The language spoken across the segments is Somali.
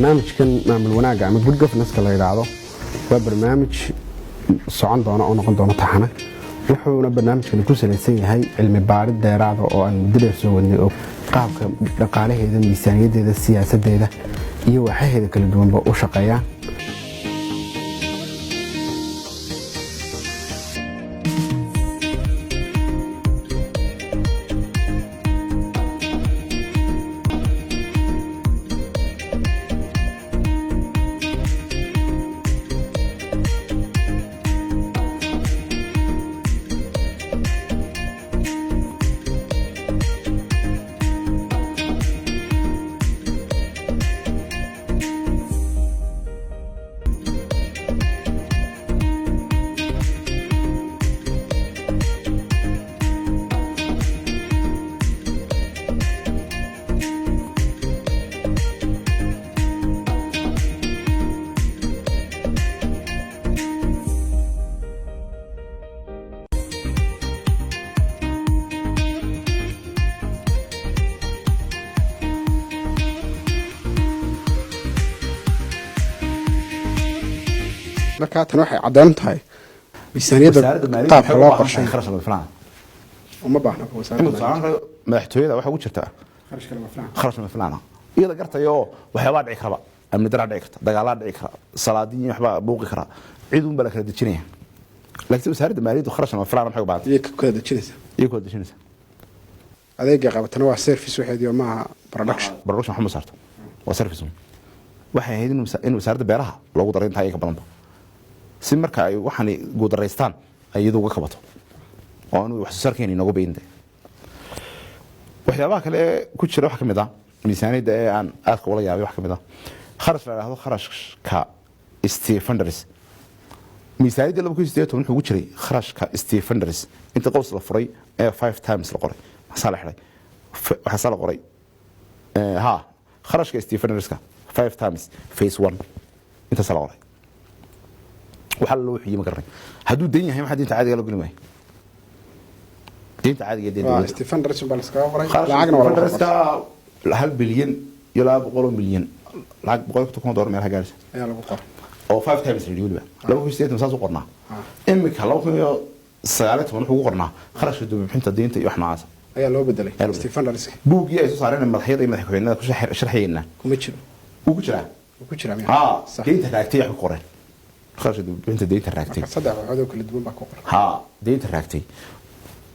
Barnaamijkan maamul wanaagga ama good governance la yidhaahdo waa barnaamij socon doona oo noqon doona taxane. Wuxuuna barnaamijkani ku salaysan yahay cilmi baarid dheeraada oo aan muddo dheer soo wadnay, oo qaabka dhaqaalaheeda, miisaaniyadeeda, siyaasadeeda iyo waxaheeda kala duwanba u shaqeeyaan. Markaa tan waxay caddeyn tahay miisaaniyadda Wasaaradda maaliyadda qaabka waxay u loo baahan qorshay. tahay kharash lama filaan. Uma baahna wasaaradda. Inuu tusaale madaxtooyada waxaa ugu jirta Kharashka lama filaan. Kharash lama filaan iyada gartayo, waxyaabaa dhici karaba, amni daraa dhici karta, dagaalaa dhici kara, salaadiin waxbaa buuqi kara, cid uun baa la kala dejinaya. Laakiin wasaaradda maaliyaddu kharash lama filaan maxay u baahan tahay? Iyay ka kala dejinaysaa. Iyay kala dejinaysa. Adeega qabatana waa service waxeedii oo maaha production. Production waxma saarto, waa service un. Waxay ahayd in wasaaradda beeraha loogu daray intaa iyaga badanba, si marka ay waxaani guudaraystaan ay iyadu uga kabato oo aanu wax soo saarkeena inooga bayinte. Waxyaabaha kale ee ku jira waxaa ka mid ah miisaaniyadda ee aan aadka ula yaabay, waxaa ka mid ah kharash la idhaahdo kharashka Stephenders. Miisaaniyadda 2018 wuxuu ugu jiray kharashka Stephenders inta qows la furay ee five times la qoray, waxaasaa la xidhay, waxaasaa la qoray, ha, kharashka Stephenderska five times phase one, intaasaa la qoray. Waxaa loo wixiyey ma garanay. Hadduu dan yahay, maxaa deynta caadiga loo geli maayo? Deynta caadiga ee deynta Waa dowladda. Stephen Anderson baa laskaga qoray. Kharashka Lacagna waa lagu qoray. Stephenderska 1.2 bilyan, lacag $150 meelaha gaaraysa Ayaa lagu qoray. oo five times la yidhi. Weliba 2018 saas u qornaa. Imika 2019 wuxuu ugu qornaa kharashka dubixinta deynta iyo wax noocaasa. Ayaa loo bedelay. Ayaa loo bedelay. Stephen Anderson. Buuggii ay soo saareen madaxyada iyo madaxweynada ku sharxayeenna Kuma jiro. Wuu ku jiraa. Wuu ku jiraa miya? Ha. Sax. Deynta raagtay wax ku qoreen, kharashka dubixinta deynta raagtay. Marka saddex waxood oo kala duwan baa ku qoran. Ha, deynta raagtay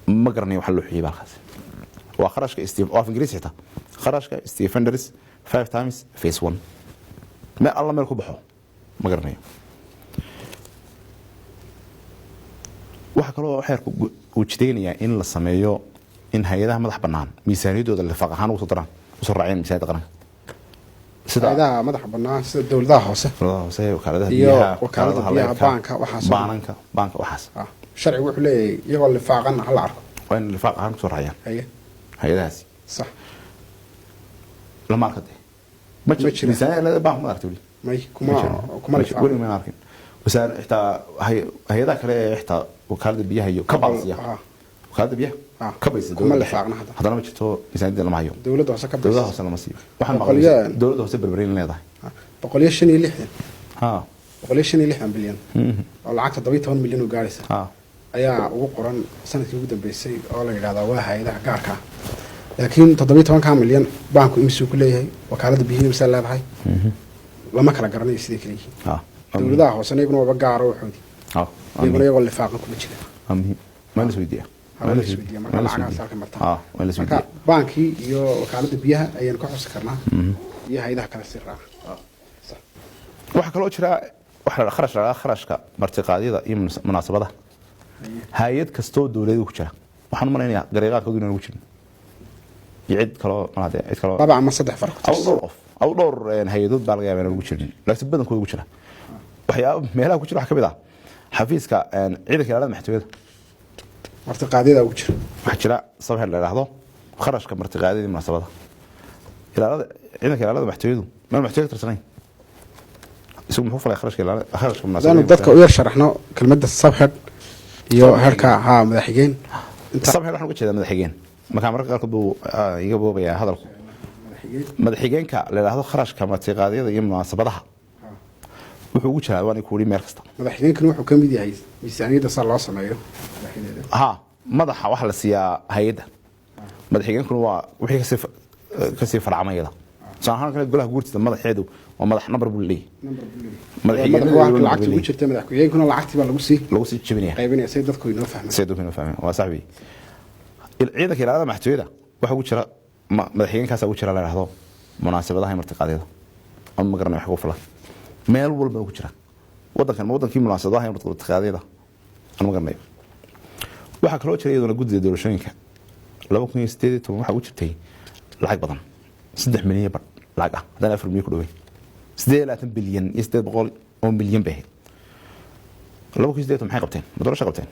ma garanayo waxa loo xiyey baalkaas. Waa kharashka Steve oo af Ingiriisi xitaa, kharashka Stephenders five times phase one, meel alla meel ku baxo ma garanayo. Waxaa kaloo xeerku uu jidaynayaa in la sameeyo in hay-adaha madax bannaan miisaaniyaddooda lifaaq ahaan ugu soo daraan, usoo raaciyaan miisaaniyadda qaranka, sida Hay'adaha madaxa bannaan, sida dowladaha hoose. Dowladaha hoose, wakaaladaha Iyo biyaha, wakaalada wakaaladaha biyaha, leyrka, baanka, waxaas oo dhan. Baananka, baanka, waxaas. Ah, sharcigu wuxuu leeyahay iyagoo lifaaqan hala arko. Waa in lifaaq ahaan kusoo raaciyaan hay-adahaasi. Lama arka dee, ma Ma jiro. jiro. Miisaaniyadda leedahay baanku ma aragtay weli? May, kuma Ma jiro. kuma lifaaqan. Weli maan arkin. Xitaa hay-adaha kale ee xitaa wakaalada biyaha iyo ka baalsiya, wakaalada biyaha ka baysa Kuma dowladda. lifaaqna hadda. Haddana ma jirto, miisaaniyadda lama hayo. Dowladda hoose ka Dowladaha baysa. hoose lama siiyo. Waxaan maqlay dowladda hoose Berberin leedahay. 165. Ha. 165 bilyan oo lacag 17 milyan oo gaaraysa ayaa ugu qoran sanadkii ugu dambeysay, oo la yidhahdaa waa hay-adaha gaarka ah. Laakiin 17-ka milyan baanku imisuu ku leeyahay, wakaalada biyuhu imisaa leedahay, lama kala garanayo siday kala yihiin. Dowladaha hoosena iyaguna waaba gaaro waxoodii, iyaguna iyagoo lifaaqan kuma jira. Waa muhiim, waa in la isweydiiyaa. Waa la isweydiiyaa. Marka Waa in la lacagahaas isweydiiyaa. halka martaa. Ha, waa in la Marka isweydiiyaa. baankii iyo wakaalada biyaha ayaynu ka xusi karnaa iyo hay-adaha kale si raaca. Sax. Waxaa kaloo jira waxa la kharash la kharashka martiqaadyada iyo munaasabadaha. Hay-ad kastoo dowladeed ku jira, waxaan u malaynayaa gareeqaadkoodu inaan ugu jirin iyo cid kaloo malaade, cid kaloo. Laba ama saddex far ku Aw tirsan. dhowr qof aw dhowr hay-adood baa laga yaabaa inaan ugu jirin, laakiin badankooda ugu jira. Waxyaaba meelaha ku jira waxaa ka mid ah xafiiska ciidanka ilaalada madaxtooyada. Martiqaadyada ugu jira. Waxaa jira sabxer la idhaahdo kharashka martiqaadyada iyo munaasabada ilaalada, ciidanka ilaalada madaxtooyadu meel madaxtooyada ka tirsanayn, isagu muxuu falay kharashka ilaalada, kharashka Hadaanu munaasabada? dadka u yar sharaxno kelmadda subhead iyo herka ha madaxigeen inta. Subhead waxaan uga jeedaa madaxigeen. Marka mararka qaarkood buu iga boobayaa hadalku. Madaxxigeenka la yidhaahdo kharashka martiqaadyada iyo munaasabadaha wuxuu ugu jiraa, waan ku yidhi, meel kasta. Madaxxigeenkana wuxuu ka mid yahay miisaaniyadda saa loo sameeyo madaxdeeda. Ha, madaxa waxaa la siiyaa hay-adda, madaxxigeenkuna waa wixii kasii farcamayada. Tusaale ahaan kale, golaha guurtida madaxeedu waa madax, number buu leeyahay. Number buu leeyahay. Madaxxigeenada madaxa waa number lacagta buu ugu leeyahay. jirta, madax ku-xigeenkuna lacagtii baa lagu sii lagu sii jebinaya qaybinaya say dadku inoo fahmaan. Say dadku inoo fahmeen, waa sax weeye. Ciidanka ilaalada madaxtooyada waxa ugu jira madaxxigeenkaasa ugu jira la yidhaahdo munaasabadaha iyo martiqaadyada, ama ma garanay wax ku filan. Meel walba ku jira wadankan, ma wadankii munaasabadaha iyo martiqaadyada aan ma garanayo. Waxaa kaloo jira iyaduna guddida doorashooyinka. 2018 waxaa ugu jirtay lacag badan, 3.5 milyan lacag ah, haddana 4 milyan ku dhawey, 28 bilyan iyo 800 milyan bay ahayd. 2018 maxay qabteen? Ma doorasho qabteen?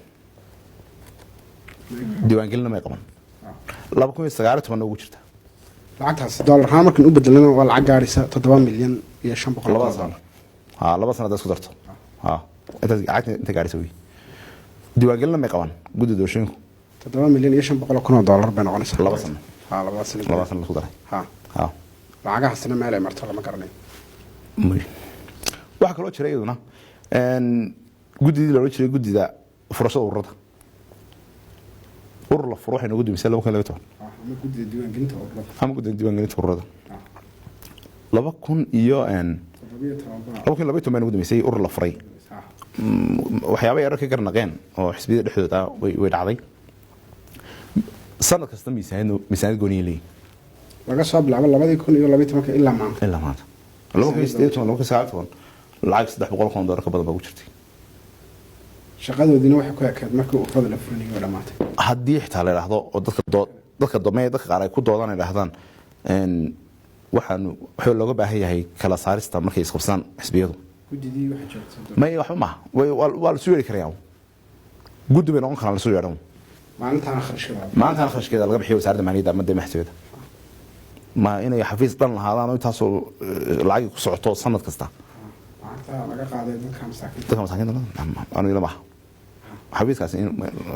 Diiwaangelina may qaban. 2019 ugu jirta. Lacagtaas dollar ahaan markan u bedelana waa lacag gaaraysa 7.5 milyan. Labada sano, ha, 2 sano haddaad isku darto, ha, intaas lacagta inta gaaraysa wey. Diiwaangelina may qaban guddi doorashooyinku. $7,500,000 bay noqonaysaa. 2 sano. Ha, 2 sano. 2 sano la isku daray. Ha. Ha. Lacagahaasna meel ay marto lama garanayo. Waxaa kaloo jira iyaduna guddidii la odhan jiray guddida furashada ururada. Urur la furo waxay noogu dumisay 2012. Ama guddida diiwaangelinta ururada. Ama guddida diiwaangelinta ururada laba kun iyo 17 baa. 2012 bay nagu dumisay urur la furay. Waxyaaba yarar ka garnaqeen oo xisbiyada dhexdooda ah way dhacday. Sanad kasta miisaaniyad gooniya leeyihin. Laga soo bilaabo 2012-ka ilaa maanta. Ilaa maanta, 2018, 2019, lacag $300,000 ka badan baa ku jirtay. Shaqadoodiina waxay ku ekayd markii ururada la fulinayay oo dhamaatay. Haddii xitaa la idhaahdo oo dadka dood dadka domee dadka qaar ay ku doodaan, ay idhahdaan waxaanu waxaa looga baahan yahay kala saarista markay isqabsadaan xisbiyadu. Guddidii waxay joogtay. May, waxba maaha. Waa lasu yeeri karayaa, guddi bay noqon karaan lasu yeedhan. Maalintaana kharashkeeda. Maalintan kharashkeeda laga bixiyo wasaaradda maaliyadda ama dee madaxtooyada. Ma inay xafiis dhan lahaadaan oo intaasoo lacagi ku socoto sanad kasta. Lacagta laga qaaday dadka masaakiinta. Dadka masaakiinta anu ila maaha xafiiskaasi in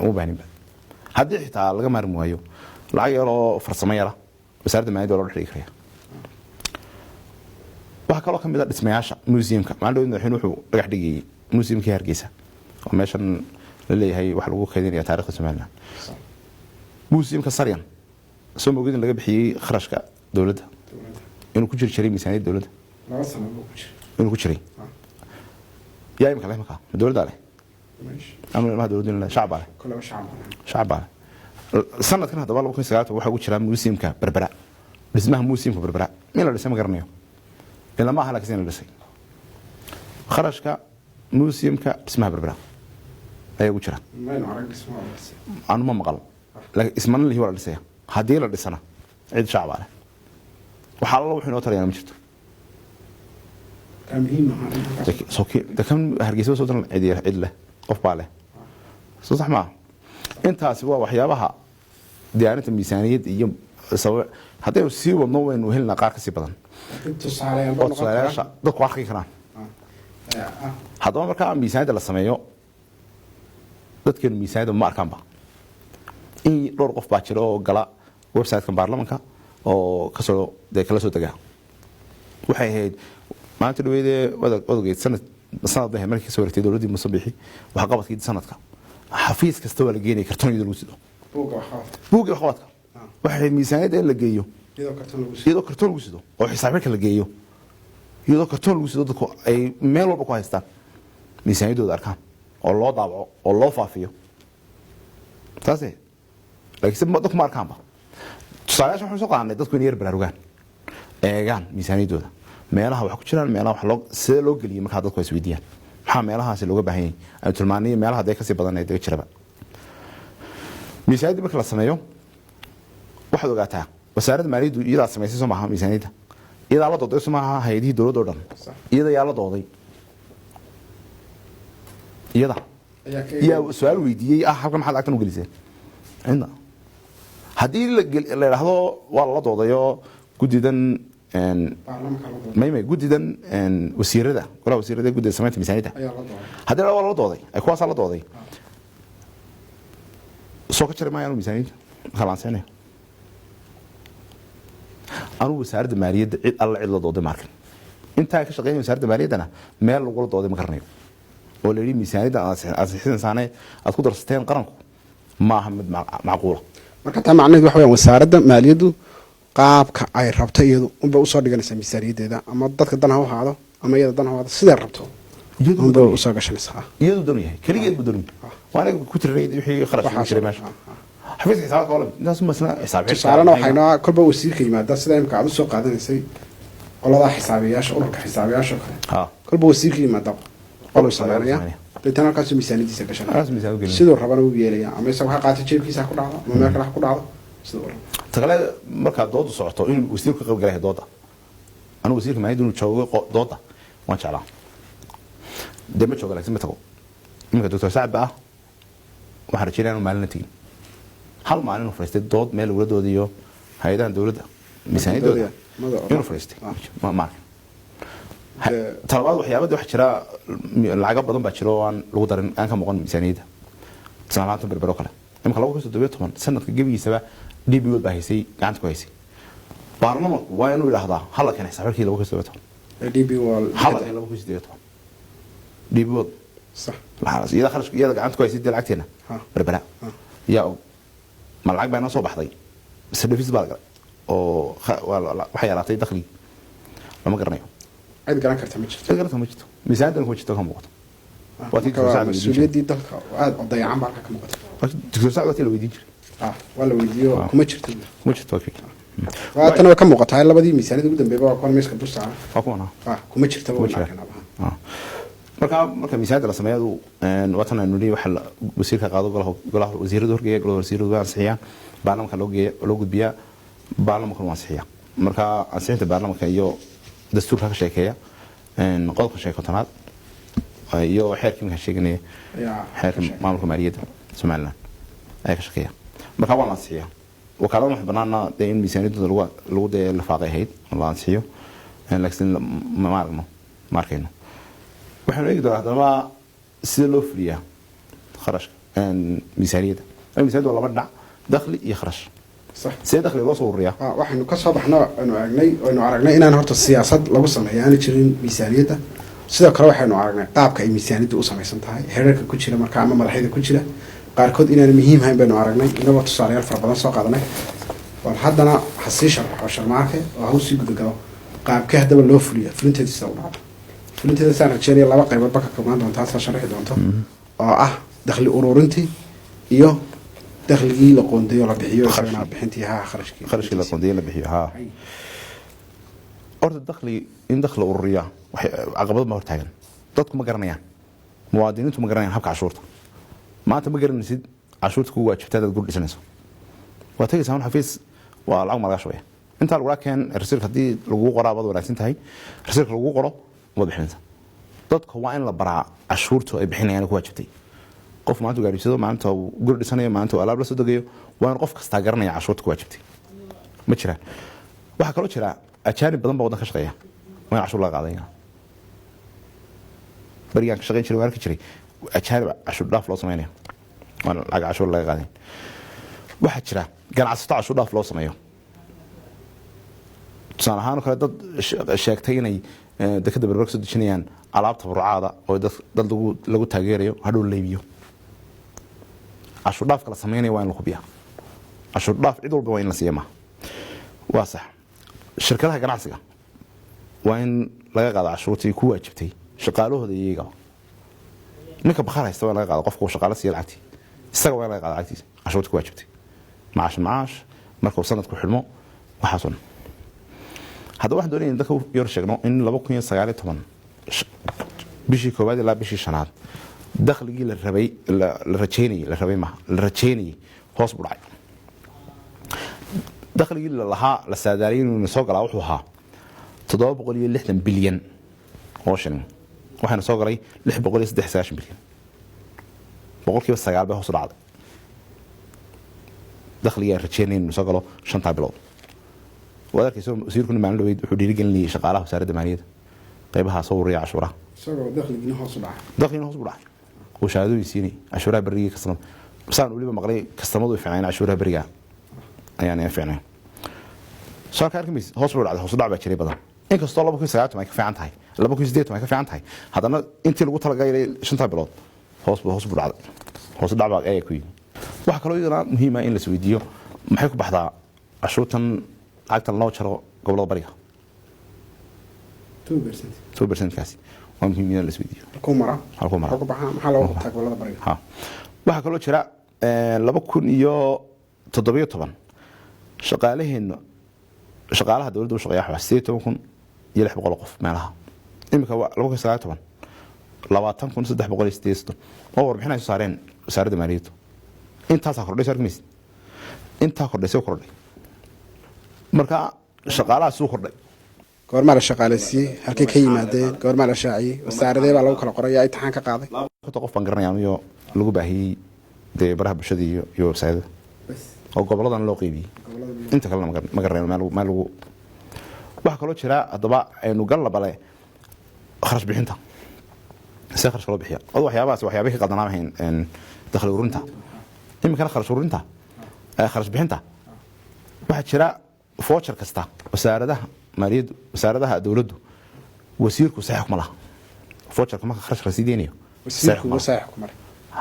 uma baahninba. Haddii xitaa laga maarmi waayo, lacag yaroo farsamo yara wasaaradda maaliyadda waa loo dhex dhigi karaya. Waxaa kaloo ka mid ah dhismayaasha museumka. Maalin dhow madaxweyne wuxuu dhagax dhigayay museumkii Hargeysa, oo meeshan la leeyahay waxa lagu kaydinaya taariikhda Somaliland. Museumka Saryan soo moogid in laga bixiyey kharashka dowladda? Dowladda. Inuu ku jiri jiray miisaaniyadda dowladda. 2 sano buu ku jiray. Inuu ku jiray. Yaa imika leh markaa? Ma dowladdaa leh? Meesha. Ama ilmaha dowladda leh? Shacab baa leh. Koleba shacab. Shacab baa leh. Sanadkan haddaba 2019 waxaa ugu jira museumka Berbera, dhismaha museumka Berbera. In la dhisay ma garanayo, ila ma aha, laakiin in la dhisay kharashka museumka dhismaha Berbera ayaa ugu jira. Maynu arag dhismaha la dhisay. Anu ma maqal, laakiin ismana lihi waa la dhisaya. Haddii la dhisana cid shacab baa leh. Waxaa alla wuxuu inoo tarayana ma jirto. Kaa muhiim ahaa in halkaas. Soo de kan Hargeysa soo daran cid cid leh, qof baa leh, soo sax maaha? Intaasi waa waxyaabaha diyaarinta miisaaniyad iyo sabab. Haddaynu sii wadno waynu helnaa qaar kasii badan. Laakiin tusaalayaal baa oo noqon tusaalayaasha karaa. dadku arki karaan. Haddaba markaa miisaaniyadda la sameeyo, dadkeenu miisaaniyadda ma arkaanba. In dhowr qof baa jira oo gala website-kan baarlamanka oo kasoo dee kala soo degaa. Waxay ahayd maalinta dhaweydee odageyd sanad sanad bay ahayd markii kasoo wareegtay dowladdii Muuse Bixi waxqabadkii sanadka, xafiis kasta waa la geenaya kartoon iyadoo lagu sido. Buugga waxqabadka. Buuggii waxqabadka. Waxay ahayd miisaaniyadda in la geeyo iyadoo kartoon lagu sido. Iyadoo kartoon lagu sido oo xisaabxidhka la geeyo iyadoo kartoon lagu sido, dadku ay meel walba ku haystaan, miisaaniyaddooda arkaan, oo loo daabaco oo loo faafiyo. Taase laakiin se dadku ma arkaanba. Tusaalayaasha waxaan soo qaadanay dadku inay yar baraarugaan, eegaan miisaaniyaddooda, meelaha wax ku jiraan, meelaha wax loo sidee loo geliyay. Markaa dadku ay isweydiiyaan maxaa meelahaasi looga baahan yahay, aynu tilmaanay meelaha dee kasii badan ee dee jiraba. Miisaaniyaddii marka la sameeyo, waxaad ogaataa wasaaradda maaliyaddu iyadaa samaysay, soo maaha? Miisaaniyadda iyadaa la dooday, soo maaha? Hay-adihii dowladda o dhan. Sax. Iyada yaa la dooday? Iyada ayaa ka yaa su-aal weydiiyey ah halkan maxaad lacagtan u geliseen? Cidna. Haddii la idhaahdo waa lala doodayoo guddidan baarlamaanka la dooday. May, guddidan wasiirada, golaha wasiirada, guddida samaynta miisaaniyadda. Ayaa la dooday. Haddii la waa lala dooday, ay kuwaasaa la dooday, soo ka jari maayaan miisaaniyadda marka la ansixinayo. Anugu wasaaradda maaliyadda cid alla cid la dooday ma arkin. Intaa ka shaqeynaya wasaaradda maaliyaddana meel lagula dooday ma garanayo oo la yidhi miisaaniyadda aad ansixinaysaane aad ku darsateen qaranku ma aha mid macquula. Marka taa macnaheedu waxa weyaan wasaaradda maaliyaddu qaabka ay rabto iyadu unbay usoo dhiganaysaa miisaaniyaddeeda, ama dadka dan ha u ahaado ama iyada dan ha u ahaado, siday rabto unbay usoo gashanaysaa. Iyadu dan yahay, keligeed buu dan yahay. Waa aniga ku tiray wixii kharash ku jiray meesha xafiiska xisaabka waa la mid intaas masna xisaab. Tusaalena waxaynoo kolba wasiirka yimaada, sida imika aad usoo qaadanaysay qoladaa xisaabiyayaasha, ururka xisaabiyaasha oo kale, kolba wasiirka yimaada qoluu sameynaya, deetana halkaasuu miisaaniyadiisa gashanaya, siduu rabana u yeelaya, ama isagu ha qaato, jeebkiisa ha ku dhacdo, ama meel kale ha ku dhacdo, siduu rabo. Tagale markaa doodu socoto inuu wasiirku ka qayb galaya dooda, anigu wasiirka maaliyadda inuu joogo dooda waan jeclaa. Dee ma jooga, laakiin ma tago. Iminka Doctor Sacab ah waxaan rajeynaya inuu maalina tegin, hal maalin inuu fadhiistay dood meel lagula doodiyo hay-adahan dowladda miisaaniyaddooda inuu fadhiistay ma arkin. Talabaad, waxyaabada waxa jira lacago badan baa jira oo aan lagu darin, aan ka muuqan miisaaniyadda. Tusaale ahaan Berbero kale imika 2017 sanadka gebigiisaba DP World baa haysay, gacanta ku haysay. Baarlamanku waa inuu yidhaahdaa hala keenay xisaabkii 2017, DP World hala keenay 2018 DP World. Iyada kharash iyada gacanta ku haysay dee lacagteena Berbera yaa og ma lacag baa inoo soo baxday mise deficit baa la galay oo waxay yaraatay dakhligii, lama garanayo. Cid garan karta ma jirto. Cid garan karta ma jirto, miisaaniyaddan kuma jirto, ka muuqato. Mas-uuliyaddii dalka aada u dayacan baa halka ka muuqata. Doctor Sacad waa tii la weydiin jiray. Waa la weydiiyo, kuma jirto. Kuma jirto. Waa tan, way ka muuqataa labadii miisaaniyada ugu dambeeyba, waa kuwan miiska dul saaran. Waa kuwan. Kuma jirtaba. Kuma jiraan. Marka miisaaniyadda la sameeyo waa tan aynu nidhi waxa wasiirka qaado golaha wasiiradu horgeeya, golaha wasiiradu waa ansixiyaan, baarlamanka loo geeya, loo gudbiyaa, baarlamankuna waa ansixiyaa. Marka ansixinta baarlamanka iyo dastuurka ka sheekeeya qodobka 55aad iyo xeerkii markaan sheeganaya, xeerka maamulka maaliyadda Somaliland ayaa ka shaqeeya. Marka waa la ansixiyaa. Wakaalada wax banaana dee in miisaaniyaddooda lagu dee lifaaqay ahayd oo la ansixiyo, laakiin ma aragno, ma arkayno. Waxaanu eegi doonaa haddaba sida loo fuliyaa kharashka miisaaniyadda. Miisaaniyadda waa laba dhinac, dakhli iyo kharash. Sidee dakhliga loo soo ururiyaa? Waxaynu ka soo baxno aynu aragnay aynu aragnay inaan horta siyaasad lagu sameeyo aana jirin miisaaniyadda. Sidoo kale waxaynu aragnay qaabka ay miisaaniyaddu u samaysan tahay, heerarka ku jira marka ama madaxyada ku jira qaarkood inaan muhiim hayn baynu aragnay, inagoo tusaalayaal fara badan soo qaadanay. Bal haddana ha sii sharxo Sharmaarke oo ha usii gudagalo qaabkee haddaba loo fuliya, fulinteeda sida u dhacdo. Fulinteeda saan rajeynaya laba qayboodba ka koobnaan doonta, saa sharxi doonto, oo ah dakhli ururintii iyo dakhligii la qoondeeyo la bixiyo, isagana bixintii ha kharashkii. Kharashkii la qoondeeyo la bixiyo. Ha, horta dakhli in dakhli ururiya caqabad ma hortaagan. Dadku ma garanayaan, muwaadiniintu ma garanayaan habka cashuurta. Maanta ma garanaysid cashuurta kugu waajibta hadaad guri dhisanayso. Waa tegaysaa un xafiis, waa lacag ma laga shubaya intaa lagula keen rasiirka. Haddii lagugu qoraa baad wanaagsan tahay, rasiirka lagugu qoro waad bixinaysaa. Dadka waa in la baraa cashuurtu ay bixinayaan ku waajibtay. Qof maanta gaariibsado, maalinta uu guri dhisanayo, maalinta uu alaab la soo degayo, waa in qof kastaa garanaya cashuurta ku waajibtay. Ma jiraan. Waxaa kaloo jira ajaanib badan baa waddan ka shaqeeya, waa in cashuur laga qaadaya. Berigaan ka shaqeyn jiray waan arki jiray ajaanib cashuur dhaaf loo sameynayo, waa lacag cashuur laga qaaday. Waxaa jira ganacsato cashuur dhaaf loo sameeyo. Tusaale ahaan oo kale, dad sheegtay inay dekada Berber ka soo dejinayaan alaab tabarucaada oo dad lagu taageerayo, hadhow la iibiyo, cashuur dhaafka la sameynaya waa in la hubiyaa. Cashuur dhaaf cid walba waa in la siiya maaha, waa sax. Shirkadaha ganacsiga waa in laga qaado cashuurtii ku waajibtay, shaqaalahooda iyo iyagaba. Ninka bakhaar haysta waa in laga qaado, qofka uu shaqaale siiya lacagtii isaga waa in laga qaado lacagtiisa, cashuurtii ku waajibtay, macaash macaash marka uu sanadku xidhmo, waxaasoo dhan. Haddaba waxaan doonaya in dadka u yar sheegno in 2019 bishii koowaad ilaa bishii shanaad dakhligii la rabay, la rajaynayay, la rabay maaha, la rajaynayay, hoos buu dhacay. Dakhligii la lahaa, la saadaaliyay inuu soo galaa wuxuu ahaa 760 bilyan oo shilin, waxaana soo galay 693 bilyan, 9% bay hoos u dhacday dakhligii aan rajaynay inuu soo galo shantaa bilood. Waad arkayso wasiirkuna maalin dhaweyd wuxuu dhiirigelinayay shaqaalaha wasaaradda maaliyadda qaybaha soo ururiya cashuuraha. Isagoo dakhligiina hoos u dhacay. Dakhligina hoos buu dhacay oo shahaadooyin siinay cashuuraha berrigii kastamada. Saan weliba maqlay, kastamadu way fiicnayeen, cashuuraha beriga ayaan fiicnayn. Soo ka arkimaysid, hoos buu dhacday, hoos u dhac baa jiray badan. Inkastoo 2019 ay ka fiican tahay, 2018 ay ka fiican tahay, haddana intii lagu talagalay shanta bilood hoos buu dhacday, hoos u dhac baa ayaa ku yimi. Waxaa kaloo iyadana muhiim ah in la isweydiiyo: maxay ku baxdaa cashuurtan, lacagtan loo jaro gobolada bariga? 2%. 2% kaasi waa muhiim in la isweydiiyo. Halkuu mara? Halkuu mara? Halkuu baxaa? Maxaa looga qabtaa gobolada bariga? Ha, waxaa kaloo jira 2017 shaqaalaheena, shaqaalaha dowladda u shaqeeya waa 18,600 qof meelaha. Imika waa 2019 20,338, oo warbixin ay soo saareen wasaaradda maaliyaddu. Intaasaa kordhay, soo arkimaysid, intaa kordhay, soo kordhay. Marka shaqaalaha suu kordhay. Goormaa la shaqaaleysiiyey? Halkay ka yimaadeen? Goormaa la shaaciyey? Wasaaradee baa lagu kala qoray? Yaa imtixaan ka qaaday? Konton qof baan garanaya aniyo lagu baahiyey dee baraha bulshada iyo websayada oo goboladan loo qeybiyey. Inta kalena ma garanayo meel lagu. Waxaa kaloo jira haddaba aynu galla bale kharash bixinta, see kharashka loo bixiya. Od waxyaabahaas waxyaabay ka qaldanaamahayn dakhli ururinta, iminkana kharash ururinta, kharash bixinta. Waxaa jira voucher kasta wasaaradaha maaliyaddu, wasaaradaha dowladdu, wasiirku saxiix kuma laha voucherka marka kharash la sii deynayo. Wasiirku saxiix kuma leh?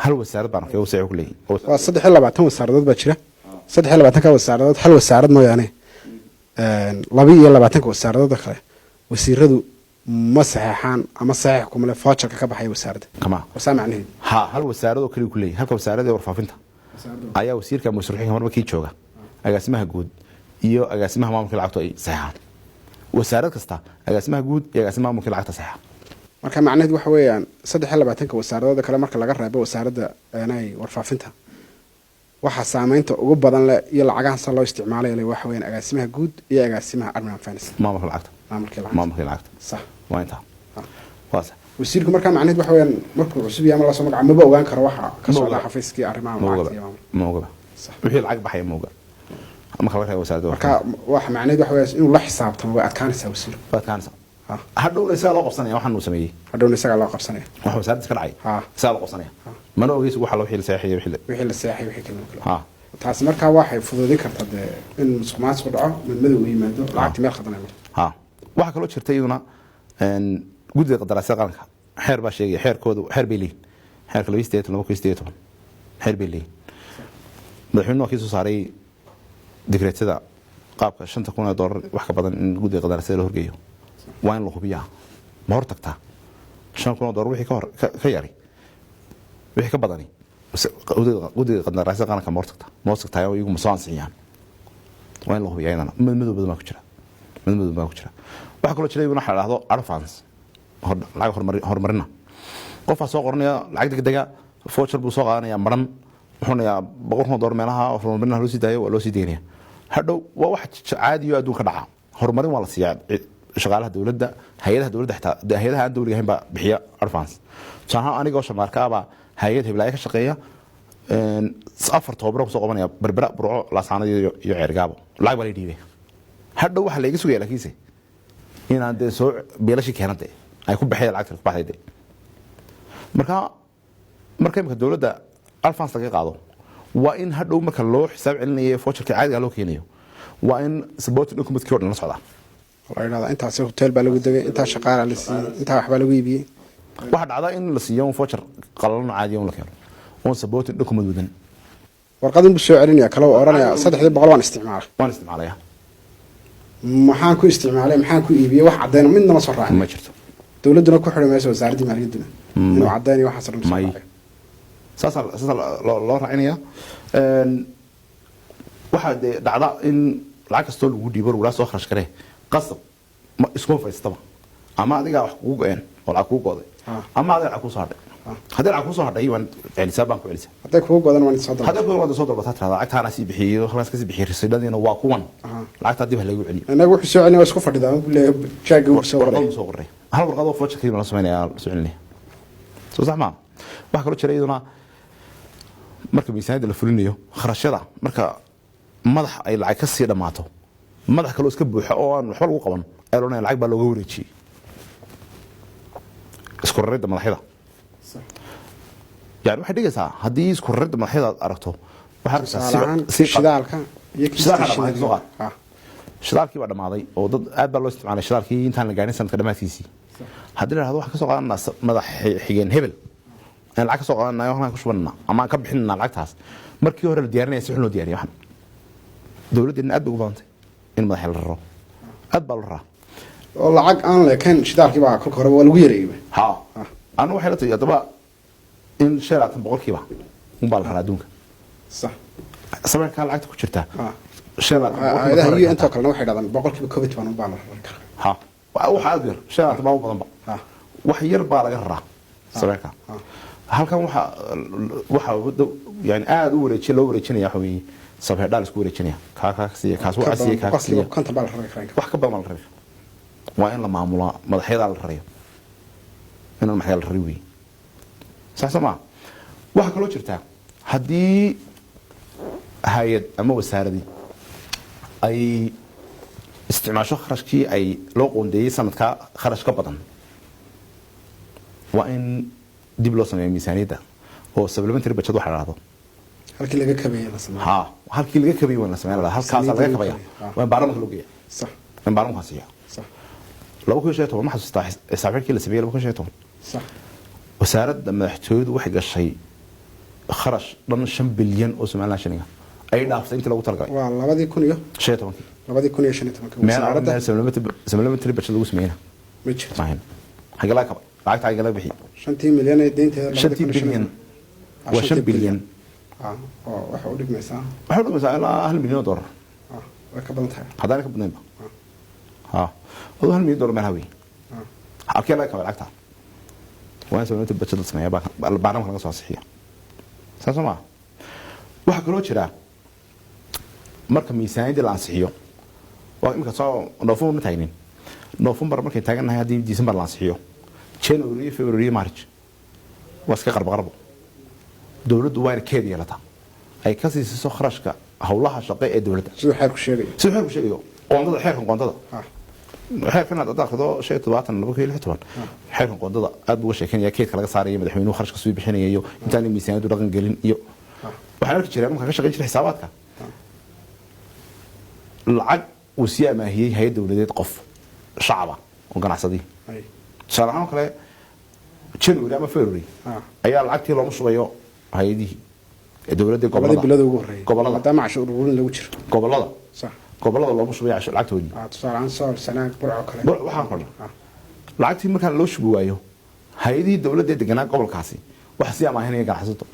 Hal wasaarad baan arkay oo saxiix ku leeyahay. Waa 23 wasaaradood baa jira. 23-ka wasaaradood hal wasaarad mooyaane, 22-ka wasaaradood kale wasiiradu ma saxeexaan ama saxiix kuma leh voucherka ka baxaya wasaaradda. Kama. Wasaa macnaheedu? Ha, hal wasaarad oo kaliya ku leeyahay. Halka wasaaradda warfaafinta ayaa wasiirka ama wasiir marba kii jooga, agaasimaha guud iyo agaasimaha maamulka lacagtu ay saxeexaan. Wasaarad kasta agaasimaha guud iyo agaasimaha maamulka lacagta saxeexa. Marka macnaheedu waxa weeyaan 23-ka wasaaradooda kale marka laga reebo wasaaradda ay warfaafinta, waxaa saameynta ugu badan leh iyo lacagaha sa loo isticmaalaya leh waxa weeyaan agaasimaha guud iyo agaasimaha admin and finance. Maamulka lacagta. Maamulkii lacagta. Maamulka lacagta. Sax. Waa intaa, waa sax. Wasiirku markaa macnaheedu waxa weeyaan markuu cusub yahay ama lasoo magacaabo maba ogaan karo waxa ka Ma socda oga. xafiiskii arrimaha Ma lacagta ogaba. iyo maamulka. Ma ogaba. Sax. Wixii lacag baxaya ma oga marka laga reebo wasaaradda. Marka waxa macnaheedu waxa weeyaan inuu la xisaabtamo way adkaanaysaa wasiirku. Waa adkaanaysa. Ha. Hadhowna isagaa loo qabsanaya waxaan uu sameeyey. Hadhowna isagaa loo qabsanaya. Waxa wasaaradda iska dhacay isagaa loo qabsanaya. Mana ogeysi waxa loo wixii la saxiixiyay, wixii la Wixii la seexay, wixii kale kale. Taasi markaa waxay fuduudin kartaa dee in musuq maasuq dhaco, madmadow yimaado, lacagti meel khaldan ay marto. Ha, waxaa kaloo jirta iyaduna guddiga qandaraasyada qaranka xeer baa sheegaya. Xeerkooda, xeer bay leeyihin, xeerka 82 2018 xeer bay leeyihin. Madaxweynuhu waa kii soo saaray digreetada qaabka $5,000 wax ka badan in guddiga qandaraasyada la horgeeyo. Waa in la hubiyaa ma hor tagtaa $5,000 wixii ka hor ka yari, wixii ka badani guddiga qandaraasyada qaranka ma hor tagtaa, ma hor tagtaa, iyagu ma soo ansixiyaan? Waa in la hubiyaa iyadana. Madmadow badan baa ku jira, madmadow baa ku jira. Waxaa kaloo jira iyaguna waxa la dhahdo advance, lacag horumarina. Qofaa soo qoranaya lacag degdega, voucher buu soo qaadanaya maran, wuxuu nayaa $100,000 meelaha horumarina loo sii daayo. Waa loo sii daynaya. Hadhow waa wax caadiyo adduunka dhaca. Horumarin waa la siiyaa shaqaalaha dowladda, hay-adaha dowladda, xitaa hay-adaha aan dowliga ahayn baa bixiya advance. Tusaale ahaan, anigoo shamaarka ah baa hay-ad hiblaayo ka shaqeeya, afar tobabaro kusoo qabanaya Berbera, Burco, Laascaanood iyo Ceergaabo. Lacag baa la dhiibaya. Hadhow waxaa laiga sugaya laakiinse inaan dee soo biilashii keena dee ay ku baxeen lacagta ku baxday dee. Marka imika dowladda advance laga qaado, waa in hadhow marka loo xisaab celinayo voucherka caadiga loo keenayo, waa in supporting documentkii o dhan la socdaa. La yidhahdaa intaasi hotel baa lagu degay, intaa shaqaala la siiyey, intaa waxbaa lagu iibiyey. Waxaa dhacda in la siiyo un voucher qalalano caadiya un la keeno oon supporting document wadan. Warqadin buu soo celinaya kale oo odhanaya 300-dii waan isticmaalay. Waan isticmaalaya. Maxaan ku isticmaalay, maxaan ku iibiyey, wax cadeyna midna ma soo raacin. Ma jirto. Dowladduna ku xidhi mayso, wasaaraddii maaliyadduna inuu cadeynayo waxaas oo dhan soo May. raaciyo. Saasaa loo raacinaya. Waxaa dee dhacda in lacag kastoo lagu dhiibo lagulaa soo kharash garee, qasab ma iskuma fadhiistaba. Ama adigaa wax kugu go-een oo lacag kugu go'day ama adiga lacag kusoo hadhay. Haddii lacag kusoo hadhay waan celisaa, baan ku celisaa. Hadday kugu godan waan soo dalba. Haddii kugu go'dan soo dalbataa, tirahdaa lacagtaana sii bixiyey, halkaas kasii bixiyey, rasiidhadiina waa kuwan, lacagtaa dib ha lagu celiyo. Inaga wuxuu soo celinaya waa isku fadhidaa buu leeyahay, jaagii wuu soo warqad qoray. Buu soo qoray, hal warqad oo voucher la sameynaya la soo celinaya. Soo sax maa? Waxaa kaloo jira iyaduna marka miisaaniyadda la fulinayo kharashyada, marka madax ay lacag ka sii dhammaato, madax kaloo iska buuxa oo aan waxba lagu qaban ayaa la odhanaya lacag baa looga wareejiyey. Isku raridda madaxyada yani waxay dhigaysaa haddii isku raridda madaxyada aad aragto, waxaad arkaysaa Tusaale ahaan si shidaalka iyo shidaalka dhamaatay, soo qaad. Shidaalkii baa dhammaaday oo dad aad baa loo isticmaalay shidaalkii intaan la gaarin sanadka dhammaadkiisii. Haddii la dhahdo waxaan ka soo qaadanaa madax xigeen hebel aan lacag ka soo qaadanaa, waxaan ku shubanaa ama aan ka bixinanaa lacagtaas, markii hore la diyaarinaya si xun loo diyaariya. Waxan dowladdeena aad bay ugu badantay in madaxa la raro, aad baa loo raraa. Oo lacag aan leekayn shidaalkii baa kolka horeba waa lagu yareeyey. Ha, anu waxay la tahay haddaba in 25% unbaa la raraa adduunka. Sawirkaa lacagta ku jirta 25% Hay-adaha baa la iyo raraa. Intoo kalena waxay dhahdaan 11% unbaa la rari karaa. Ha, waxa aad u yar, 25 baa u badanba. Wax yar baa laga raraa sawirka. Halkan waxa yani aad u wareejiya loo wareejinaya waxa weeye sabheedhaa la isku wareejinaya, kaa siiya, kaas Ka waa siiya, badan kaa siiya. 50% baa la rari karaa. Wax ka badan baa la rari. Waa in la maamulaa madaxyadaa la rarayo, inaan madaxyaa la rari weeye, sax soo maa? Waxaa kaloo jirtaa haddii hay-ad ama wasaaradii ay isticmaasho kharashkii ay loo qoondeeyey sanadkaa kharash ka badan, waa in dib loo sameeyo miisaaniyadda oo supplementary budget waxa la dhahdo. Halkii laga kabeeyey la sameeyo. Ha, halkii laga kabayay waa in la sameeya la dhahdo. Halkaasaa laga kabaya. Miisaaniyadda. Waa in baarlamanka loo geeya. In baarlamanka siiya. 2015 ma xasuustaa xisaab xidhkii la sameeyey 2015? Wasaaradda madaxtooyadu waxay gashay kharash dhan 5 bilyan oo Somaliland shilinga ay dhaaftay intii loogu talagalay. Waa labadii kun iyo 15-kii. 2015-kii. Meel wasaaradda meel supplementary budget lagu sameyna ma jirto. Maahan xagee laga kabay lacagta, xagee laga bixiyey? Shantii milyan ee deynteeda labadii Shantii kun iyo shan iyo bilyan. toban. Waa shantii 5 bilyan. Oo waxay u dhigmaysaa Waxay u dhigmaysaa ilaa $1 milyan. Way ka badan tahay. Haddaana ka badnaynba. Ha, aduu $1 milyan meel hawey. Halkee laga kabay lacagta? Waa in supplementary budget la sameeya, baarlamanka laga soo ansixiya, saas soo maa? Waxaa kaloo jira marka miisaaniyadda la ansixiyo, waa imika soo November ma taagnin, November markay taagannahay, haddii December la ansixiyo, January, February, March waa iska qarbo qarbo. Dowladdu waa inay keed yeelataa ay ka sii siiso kharashka howlaha shaqo ee dowladda. Siduu xeerku sheegayo. Siduu xeerku sheegayo, qoondada, xeerkan qoondada. Xeerkan aad akhrido, 75/2016, xeerkan qoondada aad buu uga sheekeynaya keydka laga saarayo, madaxweynuhu kharashka soo bixinaya iyo intaanay miisaaniyaddu dhaqan gelin. Iyo waxaan arki jiray markaan ka shaqayn jiray xisaabaadka, lacag uu sii amaahiyey hay-ad dowladeed qof shacaba oo ganacsadii. Tusaale ahaan oo kale, January ama February ayaa lacagtii looma shubayo hay-adihii ee dowladda labadii gobolada. Bilood ugu horreeyay. Gobolada. Maadaama cashuur ururin lagu jiro. Gobolada. Gobolada looma shubayo lacagtoodii. Tusaale ahaan Sool, Sanaag, Burco kale. Waxaan kordha lacagtii markaan loo shubi waayo hay-adihii dowladda ee deganaa gobolkaasi, waxa sii amaahinaya ganacsato.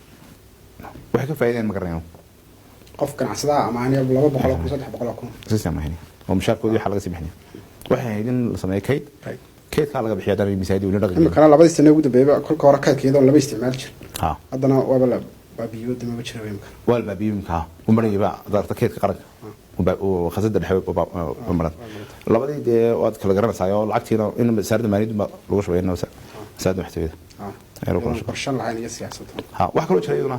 Waxay ka faa'iideen ma garanayno. Qof ganacsadaha amaanaya 200,000, 300,000. Sii amaahinaya oo mushaarkoodii waxaa laga sii bixinaya. Waxay ahayd in la sameeyo kayd. Kayd. Kaydkaa laga bixiya haddana miisaaniyadii weli dhaqan gelin. Imikana labadii sano ugu dambeeyaba kolka hore kaydka iyadoon lama isticmaali jirin. Haddana waaba la baabiyo, dee maba jira imikana. Waa la baabiyey imika, u marayba darta kaydka qaranka oo khasada dhexe u maran labadii, dee waad kala garanaysaa oo lacagtiina in wasaaradda maaliyadda baa lagu shubay, in wasaaradda madaxtooyada ayaa lagu kala iyadoon shubay. Qorshe lahayn iyo siyaasad. Ha, waxaa kaloo jira iyaduna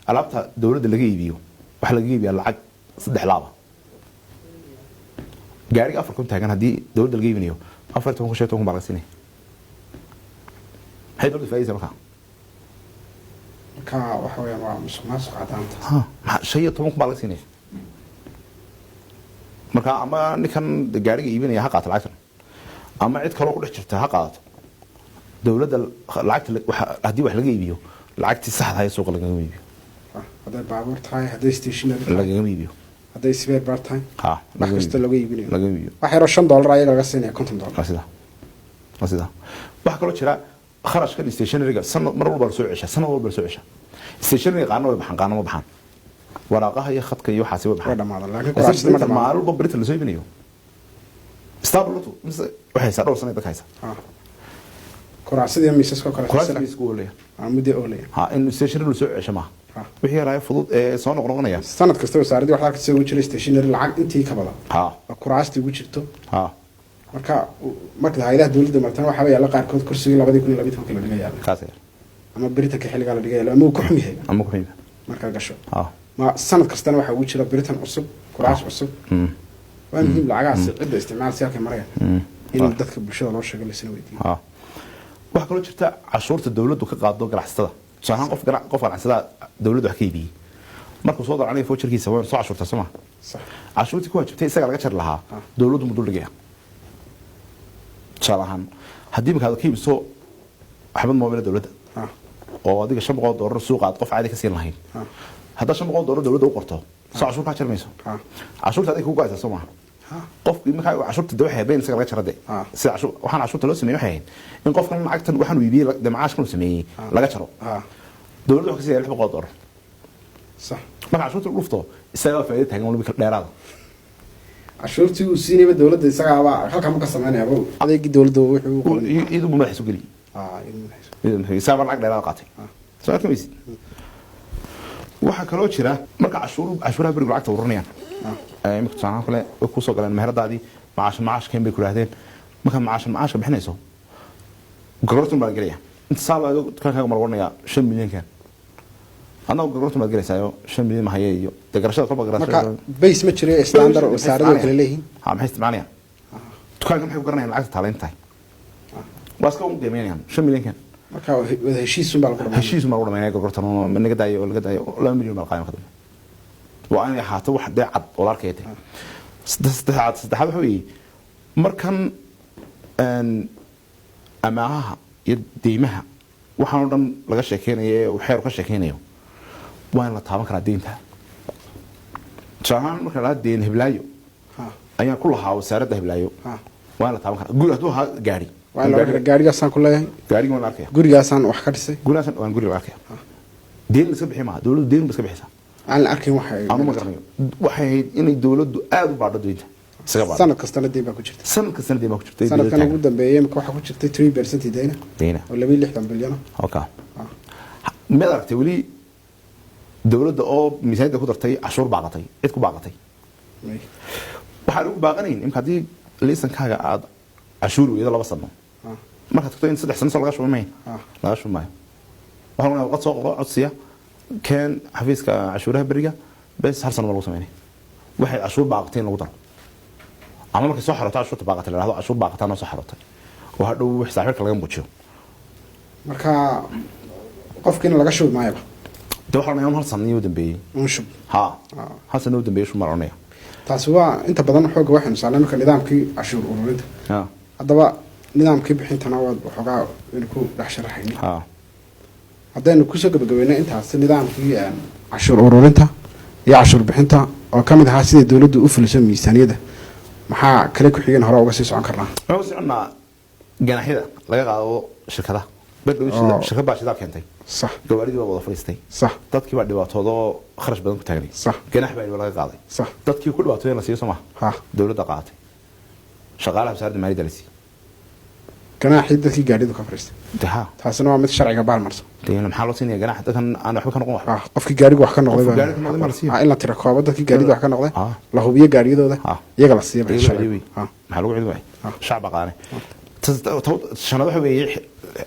alaabta dowladda laga iibiyo waxaa laga iibiyaa lacag saddex laaba. Gaariga 4,000 taagan haddii dowladda laga iibinayo, 14,000, 15,000 baa laga siinaya. Maxay dowladda faa'idaysaa markaa? Marka waxa weeyaan waa musuq maasuq cadaanta. Ha, 15,000 baa laga siinaya. Marka ama ninkan gaariga iibinaya ha qaato lacagtan ama cid kaloo ku dhex jirta ha qaadato. Dowladda lacagta haddii wax laga iibiyo, lacagtii saxda ahayd suuqa lagagama iibiyo. Hadday baabuur tahay, hadday stationary tahay, lagagama iibiyo. Hadday spare part tahay, ha wax kasta looga iibinayo. Lagama iibiyo. Wax yaroo $5 ayaga laga siinaya $50. Waa sidaa, waa sidaa. Waxaa kaloo jira kharashkan stationaryga sanad mar walba la soo ceshaa, sanad walba la soo ceshaa. Stationaryga qaarna way baxaan, qaarna ma baxaan. Waraaqaha iyo khadka iyo waxaasi way way baxaan. Dhamaadan, laakiin laakiin kuraasida ma printer dhamaado. Maalin walba printer la soo iibinayo, stabletu mise waxay haysaa dhowr sano dadka haysaa. Kuraasida iyo miisaska kale. Kuraasta miiska uu leeyahay. Muddo oolaya. Ha, in stationary la soo cesho maaha. Wixii yaraayo fudud ee soo noqnoqonaya. Sanad kasta wasaaraddii waxaa arkaysa ugu jira stationary lacag intii ka badan oo kuraastii ugu jirto. Marka marka hay-adaha dowladda martana waxaaba yaalla qaarkood kursigii 2012-kii la dhiga yaalla. Kaas yar. Ama printerka xilligaa la dhiga yaalla ama uu ka xun yahay. Ama ku xun. Markaad gasho, ma sanad kastana waxaa ugu jira printer cusub, kuraas cusub. Waa muhiim lacagahaasi cidda isticmaal si halkay marayaan in dadka bulshada loo sheego, laisna weydiiyo. Ha, waxaa kaloo jirta cashuurta dowladdu ka qaado ganacsatada. Tusaale ahaan, qof ganacsada dowladdu wax ka iibiyey. Markuu soo dalcanayo voucherkiisa waa soo cashuurta, soo ma? Sax. Cashuurtii ku waajibtay isaga laga jari lahaa, dowladdu mu duldhigaya. Tusaale ahaan, haddii markaad ka iibso xabad mobile dowladda oo adiga $500 suuqa aad qof caadi ka siin lahayn, haddaad $500 dowladda u qorto, soo cashuur kaa jari mayso? Cashuurta adiga kugu gaaysa, soo maha? Qofki markaa cashuurta de waxay ahayd in isaga laga jaro de. Sida cashuur waxaan cashuurta loo sameeyey waxay ahayd in qofkan lacagtan waxaan uu iibiyey de macaashkan uu sameeyey laga jaro. Dowladda wuxuu ka siiyay $600. Marka cashuurta lagu dhufto, isagaa faa'iido taagan waliba dheeraada. Cashuurtii uu siinayba dowladda isagaaba halkaa ma ka sameynaya adeegii dowladda wuxuu u qabanayay. Iyadu buu madaxiisu geli. Iyadu madaxiisu. Isagaa lacag dheeraada qaatay, soo arki maysid. Waxaa kaloo jira marka cashuuraha berigu lacagta ururinayaan, imika tusaale ahaan kale way kusoo galeen meheradaadii, macaashkeen bay ku yidhaahdeen. Markaad macaashka bixinayso, gorgortan baa la gelaya. Inta saa loo eego dukaankaaga ma lagu odhanayaa 5 milyankan? Adna gorgortan baad gelaysaayo, 5 milyan mahaye, iyo dee garashada kolba Marka garashada. base ma jiro standard wasaaradu kale leeyihiin? Ha, maxay isticmaalayaan? Dukaanka maxay ku garanayaan lacagta taalayn tahay? Waa iska u qiimeynayaan 5 milyankan. Marka wada heshiisun baa lagu dhamaan. Heshiis baa lagu dhamaynaya, gorgortan oo naga daayo oo laga daayo, 2 milyan baa la qaaday. Marka dambe waa inay ahaato wax dee cad oo la arkaya. Tahay saddexaad waxa weeye markan amaahaha iyo deymaha waxaan oo dhan laga sheekeynayo ee uu xeeru ka sheekeynayo, waa in la taaban karaa deynta. Tusaale ahaan, marka la deyn heblaayo ayaan ku lahaa wasaaradda heblaayo, waa in la taaban karaa. Guri hadduu ahaa, gaari. Waa in la oran karaa gaarigaasaan ku leeyahay. Gaarigi waan la arkaya. Gurigaasaan wax ka dhisay. Gurigaasaan waan guriga la arkaya. Deyn la iska bixi maaha, dowladdu deyn ba iska bixisaa. Aan la arkin waxa Anu ma garanayo, waxay ahayd inay dowladdu aada u baadho, deynta isaga baadho. Sanad kastana deyn baa ku jirta. Sanad kastana deyn baa ku jirta. Sanadkan ugu dambeeyay imika waxaa ku jirtay 3% deyna Deyna. oo 62 bilyan. Okay, miyaad aragtay weli dowladda oo miisaaniyadda ku dartay cashuur baaqatay, cid ku baaqatay? Waxaan ugu baaqanayn imka haddii liisankaaga aada cashuuri weydo 2 sano, markaad tagto in 3 sano soo laga shubi mayo? Laga shubi maayo. Waxaan ognaa warqad soo qoro, codsiya keen xafiiska cashuuraha beriga, bes hal sano ma lagu sameynay. Waxay cashuur baaqatay in lagu daro, ama markay soo xarooto cashuurta baaqatay la dhahdo cashuur baaqataa noo soo xarootay, oo hadhow xisaab xidhka laga muujiyo. Marka qofkiina laga shubi maayoba? De waxaa la hal sano iyo u dambeeyey. Un shub. Ha, hal sano u dambeeyey shub maa la odhanaya. Taasi waa inta badan xooga waxaynu saarnay marka nidaamkii cashuur ururinta. Haddaba nidaamkii bixintana waad waxoogaa aynu ku dhex sharaxayni. Haddaynu kusoo gabagabeynay intaasi nidaamkii cashuur ururinta iyo cashuur bixinta oo ka mid ahaa siday dowladdu u fuliso miisaaniyadda, maxaa kale ku xigeen hore uga sii socon karnaa? Waxaan ku soconnaa ganaxyada laga qaado shirkadaha berdhow. Shirkad baa shidaal keentay. Gawaaridii baa wada fadhiistay. Dadkii baa dhibaatoodo, kharash badan ku taagnay. Ganax baa laga qaaday. Dadkii ku dhibaatooyen la siiyo, soo maha? Dowladda qaadatay, shaqaalaha wasaaradda maaliyadda la siiyey. Ganaaxii dadkii gaadhidu ka fadhiistay? De ha. Taasina waa mid sharciga baalmarsan. De maxaa loo siinaya ganax dadkan aan waxba ka noqon waxba? Qofkii gaarigu wax ka noqday. Qofkii gaarigu noqday ma la siiyo? In la tira koobo dadkii gaaridu wax ka noqday, la hubiyo gaariyadooda, iyaga la siiyo. Iyaga la sharciga. celiyo wey. Maxaa lagu celin waayay? Shacba qaadane. Shanaad waxa weeye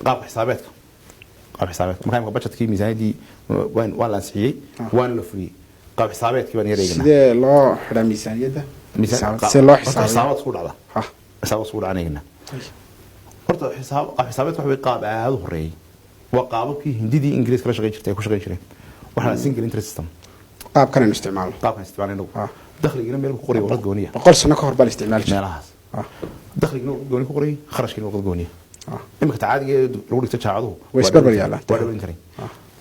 qaabka xisaabeedka. Qaab xisaabeedka marka imika budgetkii, miisaaniyaddii waan la ansixiyey, waana la fuliyey. Qaab xisaabeedkii baan yar eegnaa. Sidee loo xidhaa miisaaniyadda? Sidee loo Horta xisaabiyaa? Xisaabaad isku dhacda. Xisaabaad isku dhacan eegnaa. Horta qaab xisaabeedka waxa weeye qaab aad u horeeyay, waa qaababkii Hindidii Ingiriiska la shaqeyn jirtay ay ku shaqeyn jireen. Waxaa la single entry system. Qaabkan aynu isticmaalno. Qaabkan isticmaalay inagu. Dakhligiina meel ku qoray warqad gooniya. 100 sano ka hor baa la isticmaali jiray. Meelahaas dakhligiina warqad gooni ku qoray, kharashkiina warqad gooniya. Imika tacaadiga ee lagu dhigto jaacaduhu Way isbarbar yaallaan. waa dhawin karay.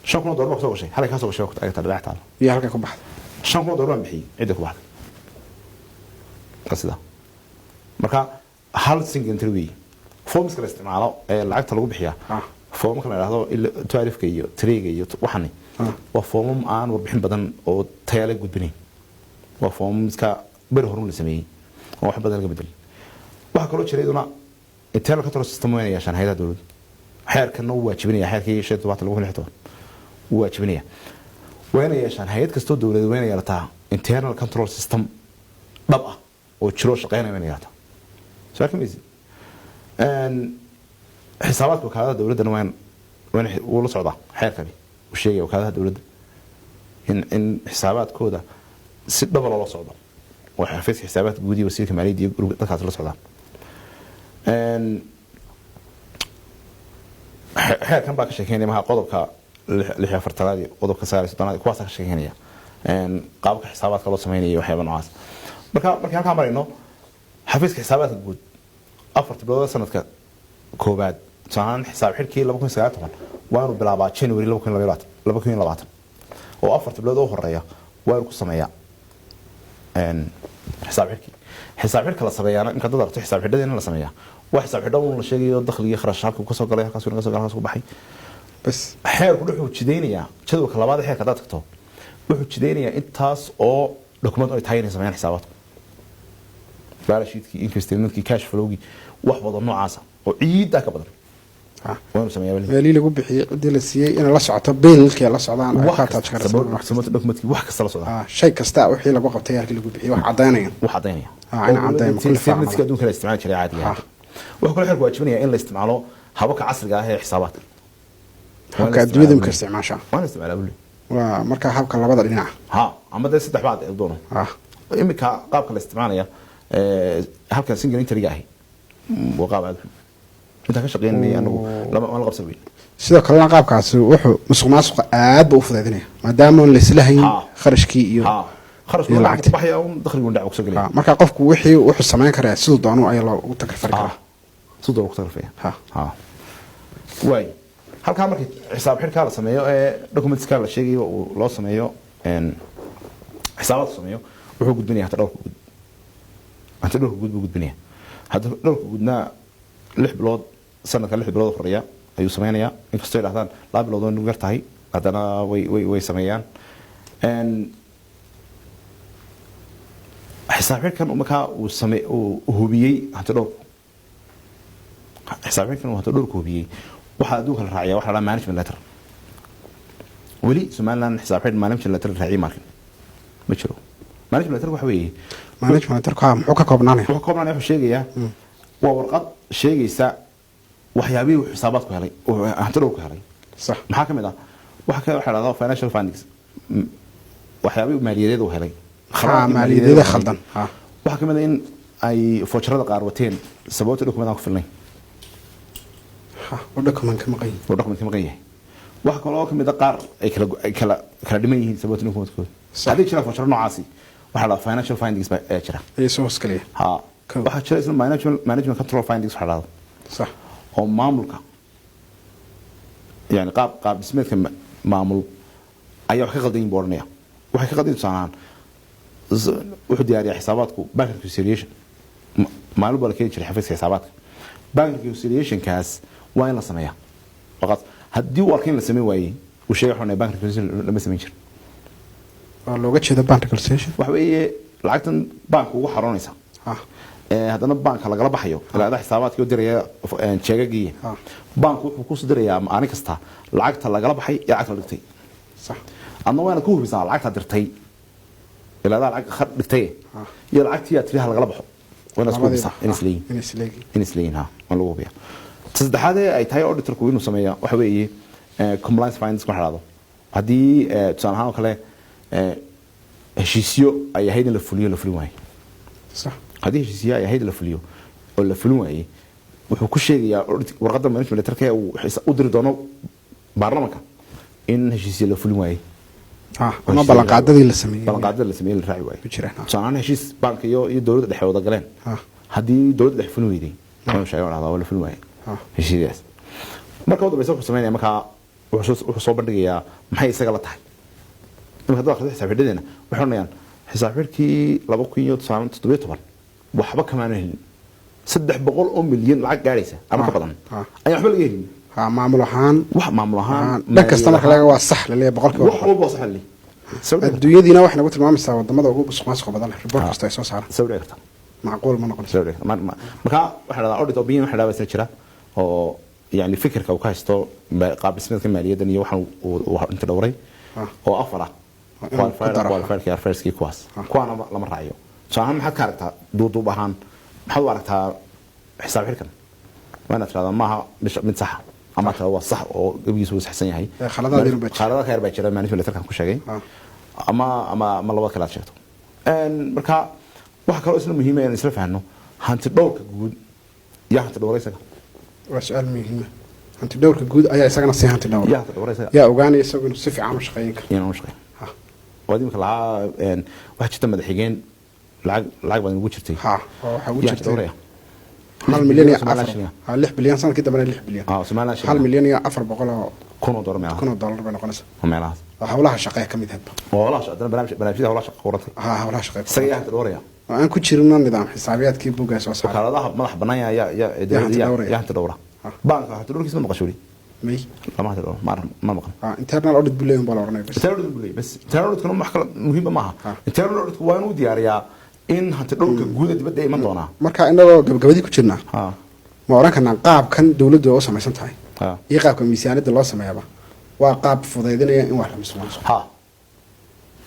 $5,000 baa kusoo gashay, halay kaa soo gashay waa agta dhinac taala. Iyo halkay ku baxday. $5,000 baan bixiyey, cidda ku baxday waa sidaa. Marka hal single entry weeye. Formska la isticmaalo ee lacagta lagu bixiyaa, foomamka la idhahdo twelve-ka iyo three-ga iyo waxani, waa foomam aan warbixin badan oo tayale gudbinayn. Waa foomam iska beri horun la sameeyey oo wax badan laga bedelin. Waxaa kaloo jira iyaduna internal control system wayna yeeshaan hay'adaha dowladda. Xeerkana wuu waajibinaya, xeerkii 75 2016 wuu waajibinaya. Wayna yeeshaan hay'ad kastoo dowladeed, wayna yeelataa internal control system dhab ah oo jiroo shaqeynaya, wayna yeelataa. Soo arki maysid? Xisaabaadka wakaaladaha dowladdana waan wuu la socdaa xeerkani. Uu sheegaya wakaaladaha dowladda in xisaabaadkooda si dhaba loola socdo oo xafiiska xisaabaadka guud iyo wasiirka maaliyadda iyo gurga dadkaas la socdaan. Xeerkan baa ka sheekeynaya maha qodobka 46aad iyo qodobka 39aad, kuwaasaa ka sheekeynaya. Qaabka xisaabaadka loo sameynayo iyo waxyaaba noocaas. Marka markii halkaa marayno, xafiiska xisaabaadka guud 4 bilood ee sanadka koowaad, tusaale ahaan xisaab xidhkii 2019 waa inuu bilaabaa January 2020, oo 4 bilood oo horeeya waa inuu ku sameeyaa xisaab xidhkii. Xisaab xidhka la sameeyaana, imka dad aragto xisaab xidhadeena la sameeyaa, waa xisaab xidho un la sheegayo dakhligii, kharash, halkuu kasoo galay, halkaasuu naga soo galay, halkaasuu ku baxay. Bas. Xeerku wuxuu jidaynayaa, jadwalka labaad ee xeerka haddaad tagto, wuxuu jidaynayaa intaas oo document ay tahay inay sameeyaan xisaabaadku: balance sheetkii, income statementkii, cash flowgii, wax wada noocaasa oo ciiddaa ka badan waa inuu sameeyaa bali. Meelihii lagu bixiyey, ciddii la siiyey, inay la socoto, biilkii la socdaan ay wax ka kasta attach garaysan. Documentkii, wax kasta la socda. Shay kasta wixii lagu qabtay, halkii lagu bixiyey, wax caddaynaya. Wax caddaynaya. In caddayn, kulli statementska faacmada. Adduunka la isticmaali jiray caadiga ah. Wuxuu kaloo xeerku waajibinayaa in la isticmaalo hababka casriga ah ee xisaabaadka. Habka adduunyada imka isticmaasha. Waa la isticmaalaa buli. Waa marka habka labada dhinac. Ha, ama dee saddex baad doono. Iminka qaabka la isticmaalaya halka single entry-ga ahi waa qaab aad u xun. Intaan ka shaqeynay anagu lama waan la qabsan weyn. Sidoo kalena qaabkaasi wuxuu musuq maasuqa aad buu u fudaydinaya, maadaama oon laisla hayn kharashkii iyo ha, kharashku iyo lacagta lacagta. Baxaya un dakhligu dhac kusoo gelaya. Marka qofku wixii wuxuu samayn karaa siduu doono ayaa loogu takrifari karaa. Sidoo ku tagrafaya. Ha. Waay, halkaa markii xisaab xidhkaa la sameeyo ee documentska la sheegayo uu loo sameeyo, xisaabaadka sameeyo, wuxuu gudbinaya hanta dhowrka guud. Hanta dhowrka guud buu gudbinaya. Hadda dhowrka guudna 6 bilood, sanadka 6 bilood horeeya ayuu sameynayaa, inkastoo yidhahdaan 2 bilood oo nugu yar tahay, haddana way sameeyaan. Xisaab xidhkan markaa uu same uu hubiyey hanti dhowrku, xisaab xidhkan uu hanti dhowrku hubiyey, waxaa adduunka la raaciya waxa la dhaha management letter. Weli Somaliland xisaab xidh management letter la raaciye markan ma jiro. Management letter waxa weeye Management letterka muxuu ka koobnaanaya? Wuxuu ka koobnaanaya, wuxuu sheegayaa, waa warqad sheegaysa waxyaabihii uu xisaabaadku helay, uu hanti dhowrku helay. Maxaa ka mid ah? Waxa ka waxa la dhahdaa financial findings, waxyaabihii maaliyadeed uu helay. Ha, maaliyadeeda khaldan, ha. Waxaa ka mid ah in ay voucherada qaar wateen sababta document aan ku filnayn. Ha, oo document ka maqan yihiin. Oo document ka maqan yahay. Waxaa kaloo ka mid ah qaar ay kala dhiman yihiin sababta documentkooda. Haddii jira voucher noocaasi, waxaa la dhahdaa financial findings baa ayaa jira. Ayay soo hoosgelaya. Ha. Kow. Waxaa jira isla management control findings waxa la dhahdo oo maamulka, yani qaab dhismeedka maamul ayaa wax ka qaldan yihin buu odhanaya. Waxay ka qaldan yihin, tusaale ahaan, wuxuu diyaariyaa xisaabaadku bank reconciliation. Maalin baa la keeni jiray xafiiska xisaabaadka. Bank reconciliationkaas waa in la sameeyaa. Waqas haddii uu arko in la sameyn waayey, uu sheegay, wuxuu bank reconciliation lama samayn jiro. Oo looga jeedo bank reconciliation? Waxa weeye lacagtan bank ugu xaroonaysa haddana banka lagala baxayo ilaada xisaabaadkii u diraya jeegagii. Banku wuxuu kusoo dirayaa maalin kasta lacagta lagala baxay iyo lacagta la dhigtay. Adna waa inaad ku hubisaa lacagta dirtay, ilaadaa lacag khar dhigtay iyo lacagtii aad tiri ha lagala baxo, waa inaad isku hubisaa in isleeyihin. In isleeyihiin. In isleeyihin, ha, waa lagu hubiyaa. Ta saddexaad ee ay tahay auditorku inuu sameeyo waxa weeye compliance findings waxa la dhahdo. Haddii tusaale ahaan oo kale heshiisyo ay ahayd in la fuliyo la fulin waayo, haddii heshiisyo ay ahayd in la fuliyo oo la fulin waayey, wuxuu ku sheegayaa warqadda management letterka ee uu u diri doono baarlamanka in heshiisyo la fulin waayey. Ama ballanqaadadii la sameeyey. Ballanqaadada la sameeyey la raaci waayey. Ku jiraan, ha. Tusaale ahaan heshiis banka iyo dowladda dhexe wada galeen, haddii dowladda dhexe fulin weyday, waa sheegay, dhahdaa waa la fulin waayey heshiisyadaas. Marka u dambeysa wuxuu sameynaya, markaa wuxuu soo bandhigayaa maxay isaga la tahay. Imika haddaad akhrido xisaab xidhadeena, waxay odhanayaan xisaab xidhkii laba kun iyo tusaale toddobiyo toban waxba kamaanu helin, 300 oo milyan lacag gaadhaysa ama ka badan ayaan waxba laga helin. Ha, maamul ahaan. Wax maamul ahaan. Dhan kasta marka laga waa sax laleeyahay boqolkiiba wax boqol. Walba waa sax laleeyahay. Soo dhici karta. Adduunyadiina waxay nagu tilmaamaysaa wadamada ugu musuq maasuqa badan leh report kasta ay soo saaraan. Soo dhici karta. Macquul ma noqonayso. Soo dhici karta. Marka waxaa dhahdaa audit opinion waxa dhahdaa isna jira, oo yani fikirka uu ka haysto qaab dhismeedka maaliyaddan iyo waxaan uu inta dhowray oo afar ah. Inuu ku daro. Qualified affairs kuwaas kuwaana lama raaciyo. Tusaale ahaan, maxaad ka aragtaa duuduub ahaan, maxaad u aragtaa xisaab xidhkan? Waa inaad tirahdaa maaha mid saxa, ama tirahdaa waa sax oo gebigiisu uu saxsan yahay. Khaladaad yar baa jira. Khaladaad ka yar baa jira, management letterkan ku sheegay, ama labada kale aad sheegto. Marka waxa kaloo isla muhiima inaan isla fahanno hanti dhowrka guud yaa hanti dhowra isaga. Waa su-aal muhiima. Hanti dhowrka guud ayaa isagana sii hanti dhowra. Yaa hanti dhowra isaga? Yaa ogaanaya isagu inuu si fiican u shaqeyn karo? Inaan u shaqeyn. Waad imika lahaa waxaa jirta madaxigeen lacag badan ugu jirtay. Ha, oo waxaa ugu Yaa jirtay dhowraya. 1 milyan iyo Somaliland afar shilling. Ha, 6 bilyan, sanadkii dambena 6 bilyan. Ah, Somaliland shilling. 1,400,000 oo dollar meelahaas. kun oo dollar bay noqonaysaa. Oo meelahaas. Waa howlaha shaqee ka mid hadba. Oo howlaha shaqo, haddana barnaamijyada howlaha shaqo qorantay. Ha, howlaha shaqee. Isaga yaa hanta dhowraya? Oo aan ku jirino nidaam xisaabiyaadkii buuggaa soo saaray. Wakaaladaha madax bannaan yaa hanti dhowraya. Yaa hanti dhowra. Baanka hanti dhowrkiisa ma maqasho weli? May. Lama hanti dhowro, ma maqan. Ah, internal audit buu leeyahay baa la oranaya bas. Internal audit buu leeyahay bas. Internal auditkuna wax kale muhiimba maaha. Internal auditku waa inuu diyaariyaa in hanti dhowrka guud ee dibadda iman doonaa. Marka inagoo gabagabadii ku jirnaa, ma oran karnaa qaabkan dowladdu oo u samaysan tahay iyo qaabka miisaaniyadda loo sameeyaba waa qaab fudaydinaya in wax la musuqmaasuqo? Ha,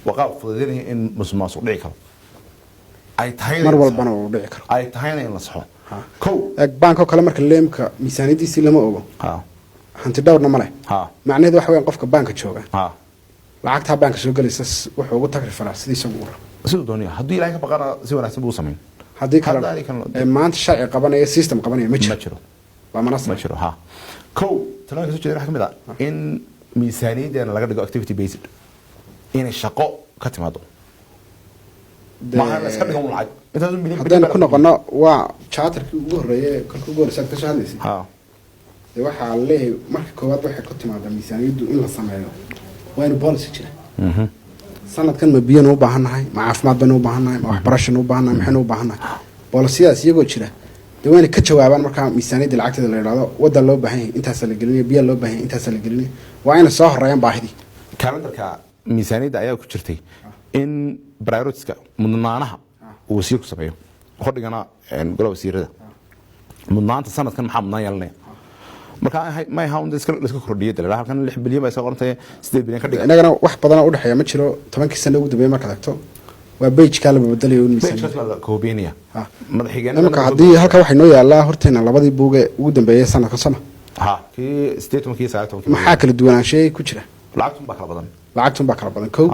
waa qaab fududeynaya in musuqmaasuq dhici karo ay tahayna Mar in la walbana saxo. uu dhici karo. Ay tahayna in la saxo. Kow. Eeg, baankoo kale marka leemka miisaaniyaddiisii lama ogo, hanti dhowrna ma leh. Macnaheedu waxa weeyaan qofka baanka jooga lacagtaa baanka soo gelaysa wuxuu ugu tagri faraa sidii isagu u rabo. Siduu doonaya. Hadduu Ilaahay ka baqana, si wanaagsan buu u samayn. Haddii kale Hadda adiga ee maanta sharci qabanaya, system qabanaya ma ma jiro. Jiro. Lamana Ma sameeyo. jiro. Ha, kow, talooyinka soo jeeda waxaa ka mid ah in miisaaniyaddeena laga dhigo activity based, inay shaqo ka timaado. Maaha in la iska dhigo un lacag intaas un milyan. Haddaynu ku noqono waa charterkii ugu horreeyay, kolkii ugu horreysay aad ka soo hadlaysay, dee waxaa la leeyahay marka koowaad waxay ku timaadaa miisaaniyaddu in la sameeyo waa inu policy jira. Sanadkan ma biyanu u baahannahay, ma caafimaad baynu u baahannahay, ma waxbarashanu u baahannahay, maxaynu u baahannahay? Policyyadaas iyagoo jira dee waa inay ka jawaabaan. Markaa miisaaniyadda lacagteeda la yidhahdo waddaa loo baahan yahay intaasaa la gelinaya, biyaa loo baahan yahay intaasaa la gelinaya, waa inay soo horeeyaan baahidii. Kalendarka miisaaniyadda ayaa ku jirtay in prioritiska, mudnaanaha, uu wasiirku sameeyo, hordhigana golaha wasiirada. Mudnaanta sanadkan maxaa mudnaan yeelanaya? Marka may ahaa un la iska kordhiyay dee halkan 6 bilyan baa iska qorantay, 8 bilyan ka dhiga. Innagana wax badanoo udhexeeya ma jiro. 10kii sano ugu dambeeyay markaad tagto waa page-kaa la bedelayo un miisaaniyadda. Page-kaas baa la koobiyanaya. Madaxigeenada. Imanka haddii halka waxay noo yaallaa horteena labadii buuge ugu dambeeyay sanadka sama. Ha, kii 18kii, 19kii. Maxaa kala duwanaanshay ku jira? Lacagtun baa kala badan. Lacagtun baa kala badan, kow.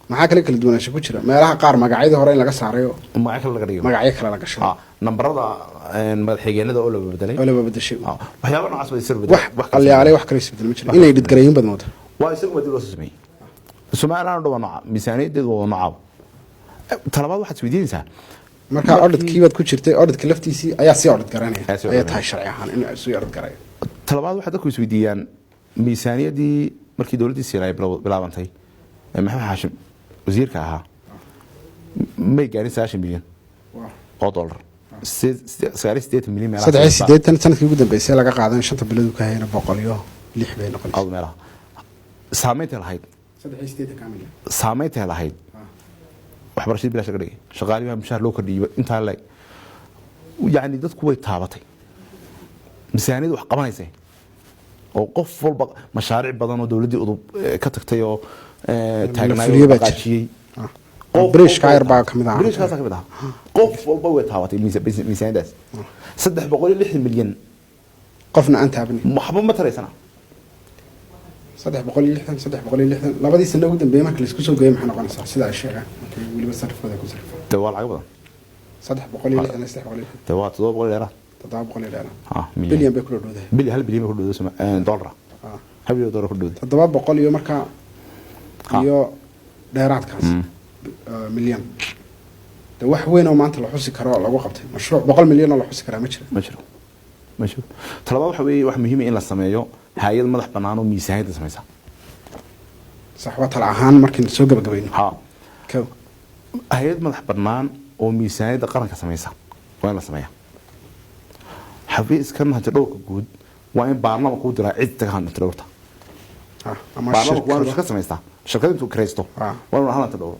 Maxaa kale kala duwanaansho ku jira? Meelaha qaar magacyadii hore in laga saarayo. Magacyo kale laga dhigayo. Magacyo kale la gashay. Ha, nambarada madaxigeenada oo la bedelay. Oo la bedeshay. Ha, waxyaabo noocaas baa isir bedelay. Wax alyaale wax kale isbedel ma jiro, inay dhidgarayin baad mooda. Waa isagu waa dib loo soo sameeyey. Somaliland oo dhan waa nooca, miisaaniyaddeedu waa nooca. Talabaad waxaad isweydiinaysaa Marka audit-kii baad ku jirtay, auditka laftiisii ayaa sii audit garanaya. Ayaa sii ayaa audit tahay sharci ahaan inuu sii audit garayo. Talabaad waxay dadku isweydiiyaan miisaaniyaddii markii dowladdii Siiraay bilaabantay ee Maxamed Xaashim wasiirka ahaa may gaarin 90 milyan oo dollar, 89 milyan meelahaas. 83 sanadkii ugu dambeysay laga qaadan shanta bilood ka hayna 106 bay noqonaysaa. Aad meelaha saameynta lahayd. 83 ka milyan. Saameynta lahayd waxbarashadii bilaash laga dhigay, shaqaalihii mushaar loo kordhiyey, intaa leeg, yacni dadku way taabatay. Miisaaniyadu wax qabanaysa oo qof walba mashaariic badan oo dowladdii udub ka tagtay oo taagnaayo fuliyey baa jira. dhaqaajiyey. Oo bridge-ka yar baa kamid ahaa. Bridge-kaasaa kamid ahaa. Qof walba way taabatay miisaaniyadaas 360 milyan. Qofna aan taabnin. Waxba ma taraysana. 360, 360 labadii sano ugu dambeeyey marka laisku soo geeyo maxay noqonaysaa sida ay sheegaan markay weliba sarifkooda ku sarifaan? De waa lacag badan. 360, 360. De waa 700 dheeraad. 700 iyo dheeraad. Ah, milyan. Bilyan bay kula dhowdahay. Bilyan, 1 bilyan bay ku dhowday dollar. 1 bilyan dollar ku dhowday. 700 iyo markaa iyo dheeraadkaas milyan de wax weyn oo maanta la xusi karo oo lagu qabtay mashruuc 100 milyan oo la xusi karaa ma jiro. Ma jiro, ma jiro. Talabaad waxa weeye wax muhiim ah in la sameeyo hay-ad madax bannaan oo miisaaniyadda samaysa. Sax, waa tala ahaan markaynu soo gabagabayno. Ha. Kow. Hay-ad madax bannaan oo miisaaniyadda qaranka samaysa waa in la sameeya. Xafiiskan hanti dhowrka guud waa in baarlamaanka u diraa cid taga hanti dhowrta. Ama Baarlamaanku waa inuu shirkado. Shirkad samaystaa, shirkad intuu kiraysto waa inuu hal hanti dhowro.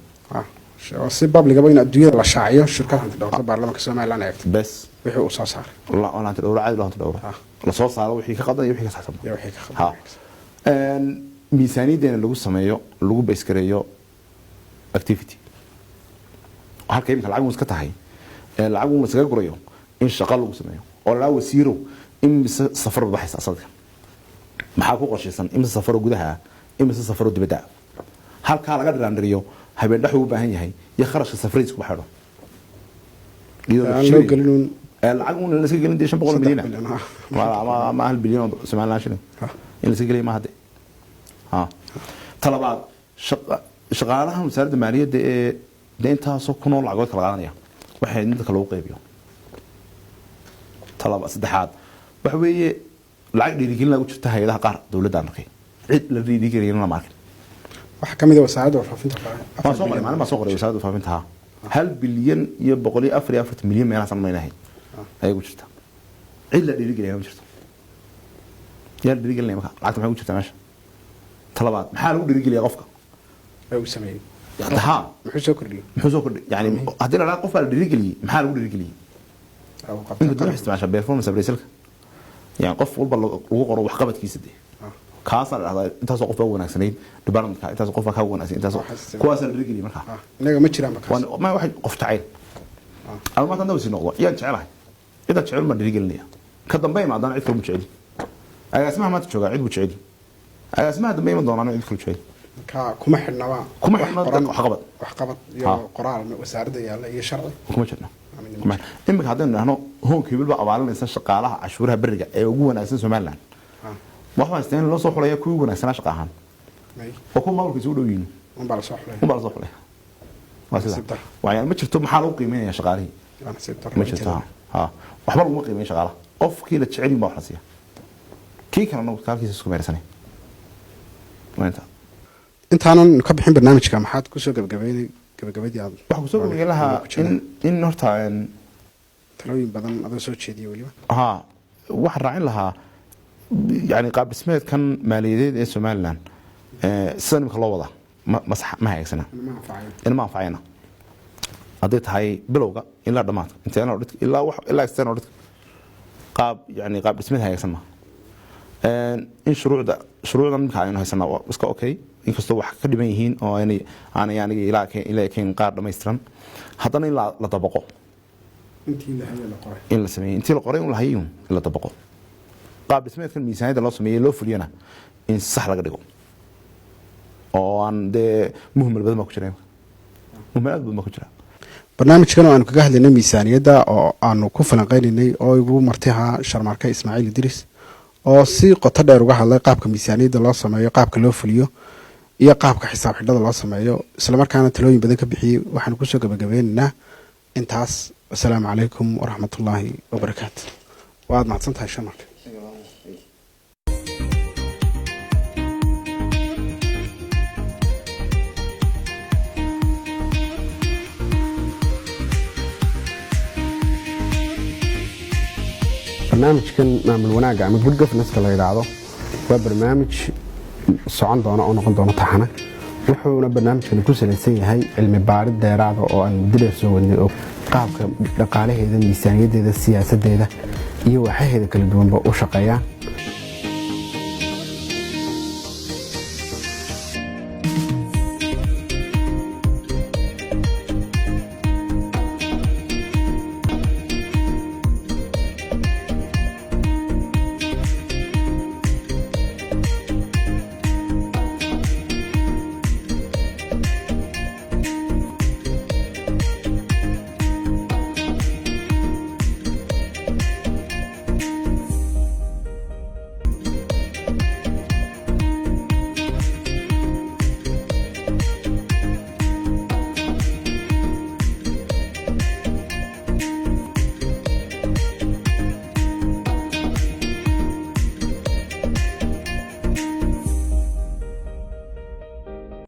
Oo si publicaba in adduunyada la shaaciyo shirkad hanti dhowrta baarlamaanka Somaliland eegta Bes. wixii uu soo saaray. La hanti dhowro caadi loo hanti dhowro, la soo saaro wixii ka qaldan iyo wixii ka saxsan. Iyo wixii ka Ha. khaldan. Miisaaniyaddeena lagu sameeyo, lagu baysgareeyo activity, halka imika lacag uun iska tahay ee lacag uun iskaga gurayo, in shaqo lagu sameeyo oo lalaa wasiirow imise safar ba baxaysa sanadkan, maxaa ku qorshaysan, imise safaroo gudaha ah, imise safaroo dibadda ah, halkaa laga dhiraandhiriyo habeen dhex uu u baahan yahay iyo kharashka safradiis ku baxaydho. Iyadoo la Aan loo jirayo. gelin uun. Ee lacag uun la iska gelin dee 500 saddex milyan ah. bilyan, ha. Ama 1 bilyan oo Somaliland shilling in la iska geliya maaha de. Ha, talabaad shaqa Shaqaalaha wasaaradda maaliyadda ee dee intaasoo kunoo lacagood kala qaadanaya waxay in dadka loogu qaybiyo. Talaba saddexaad waxa weeye lacag dhiirigelin lagu jirta hay-adaha qaar dowladda aan arkay, cid la dhiirigeliyana lama arkin. Waxaa kamid ah wasaaradda warfaafinta kale. Waan soo qoray, maalin baan soo qoray wasaaradda warfaafinta, ha, 1,144 bilyan meelahaas maynahayn ayay ku jirta. Cid la dhiirigeliyana ma jirto. Yaa la dhiirigelinaya marka? Lacagta maxay ku jirtaa meesha? Talabaad, maxaa lagu dhiirigeliyaa qofka ee uu sameeyey? Ha. Muxuu soo kordhiyey? Muxuu soo kordhay? Yani haddii la dhaha qof baa la dhiirigeliyey, maxaa lagu dhiirigeliyey? Ee uu qabtay? Inka duniya isticmaasha performance appraisalka, yani qof walba lagu qoro waxqabadkiisa dee. Kaasaa la dhahdaa intaasoo qof baa u wanaagsanayd departmentka, intaasoo qof baa kaa wanaagsan, intaasoo Waxaas- kuwaasaa la dhiirigeliyey markaa. Inaga ma jiraan bakaas. Ma waxay qof jacayl ama maanta haddaan wasi noqdo, yaan jecelahay, cidaan jecel baan dhiirigelinaya. Ka dambe imaadaan cid kale mu jeceli. Agaasimaha maanta joogaa cid buu jeceli, agaasimaha dambe iman doonaan cid kale jeceli. Marka kuma xidhnaba Kuma wax xidhna qoran- waxqabad. Waxqabad iyo qoraal wasaaradda yaalla iyo sharci. Kuma jirno. Amiin. Kuma. Imika haddaynu idhahno hoonka hibil baa abaalinaysa shaqaalaha cashuuraha beriga ee ugu wanaagsan Somaliland, waxbaa haysteen in loo soo xulaya kuwii wanaagsanaa shaqa ahaan May. oo kuwa maamulkiisa u dhow yihiin. Un baa lasoo xulay. Un baa lasoo xulaya, waa sida. Nasiib darro. Waa ma jirto. Maxaa lagu qiimeynaya shaqaalihii? Waa nasiib darro. Ma jirto, ha, waxba laguma qiimeyn shaqaalaha. Qofkii la jecel yihin baa wax la siiya, kii kalena halkiisa isku meersanay. Waa intaa. Intaanan ka bixin barnaamijka, maxaad kusoo gabagabeynay gabagabadii aad Waxaa kusoo gabagabay lahaa ku jira? in horta Talooyin badan adoo soo jeediya weliba. Ha, waxaan raacin lahaa yani qaab dhismeedkan maaliyadeed ee Somaliland sida imika loo wadaa ma sax, ma hagaagsana. Ma anfacayo. In ma anfacayna hadday tahay bilowga ilaa dhammaadka, internal audit ilaa wax ilaa external audit, qaab yani qaab dhismeed hagaagsan ma. In shuruucdan imika aynu haysanaa waa iska okay, inkastoo wax ka dhiman yihiin oo aanay aniga ilaa kayn qaar dhammaystiran, haddana in la dabaqo. Intii la hayay la qoray. In la sameeyey, intii la qoray un la hayay un in la dabaqo. Qaab dhismeedkan miisaaniyadda loo sameeyey loo fuliyana in sax laga dhigo oo aan dee muhmal badan baa ku jira imika. Muhmal aad badan baa ku jira. Barnaamijkan oo aanu kaga hadlaynay miisaaniyadda oo aanu ku falanqeynaynay oo igu marti ahaa Sharmarke Ismaaciil Idris oo si qoto dheer uga hadlay qaabka miisaaniyadda loo sameeyo, qaabka loo fuliyo iyo qaabka xisaab xidhada loo sameeyo, islamarkaana talooyin badan ka bixiyey, waxaanu kusoo gabagabeynaynaa intaas. Wasalaamu calaykum waraxmatullaahi wabarakaatu. Waad mahadsan tahay, Sharmarke. Barnaamijkan maamul wanaagga ama good governance la yidhaahdo waa barnaamij socon doona oo noqon doona taxane, wuxuuna barnaamijkani ku salaysan yahay cilmi baarid dheeraada oo aan muddo dheer soo wadnay oo qaabka dhaqaalaheeda, miisaaniyaddeeda, siyaasaddeeda iyo waxyaheeda kala duwanba u shaqeeyaan.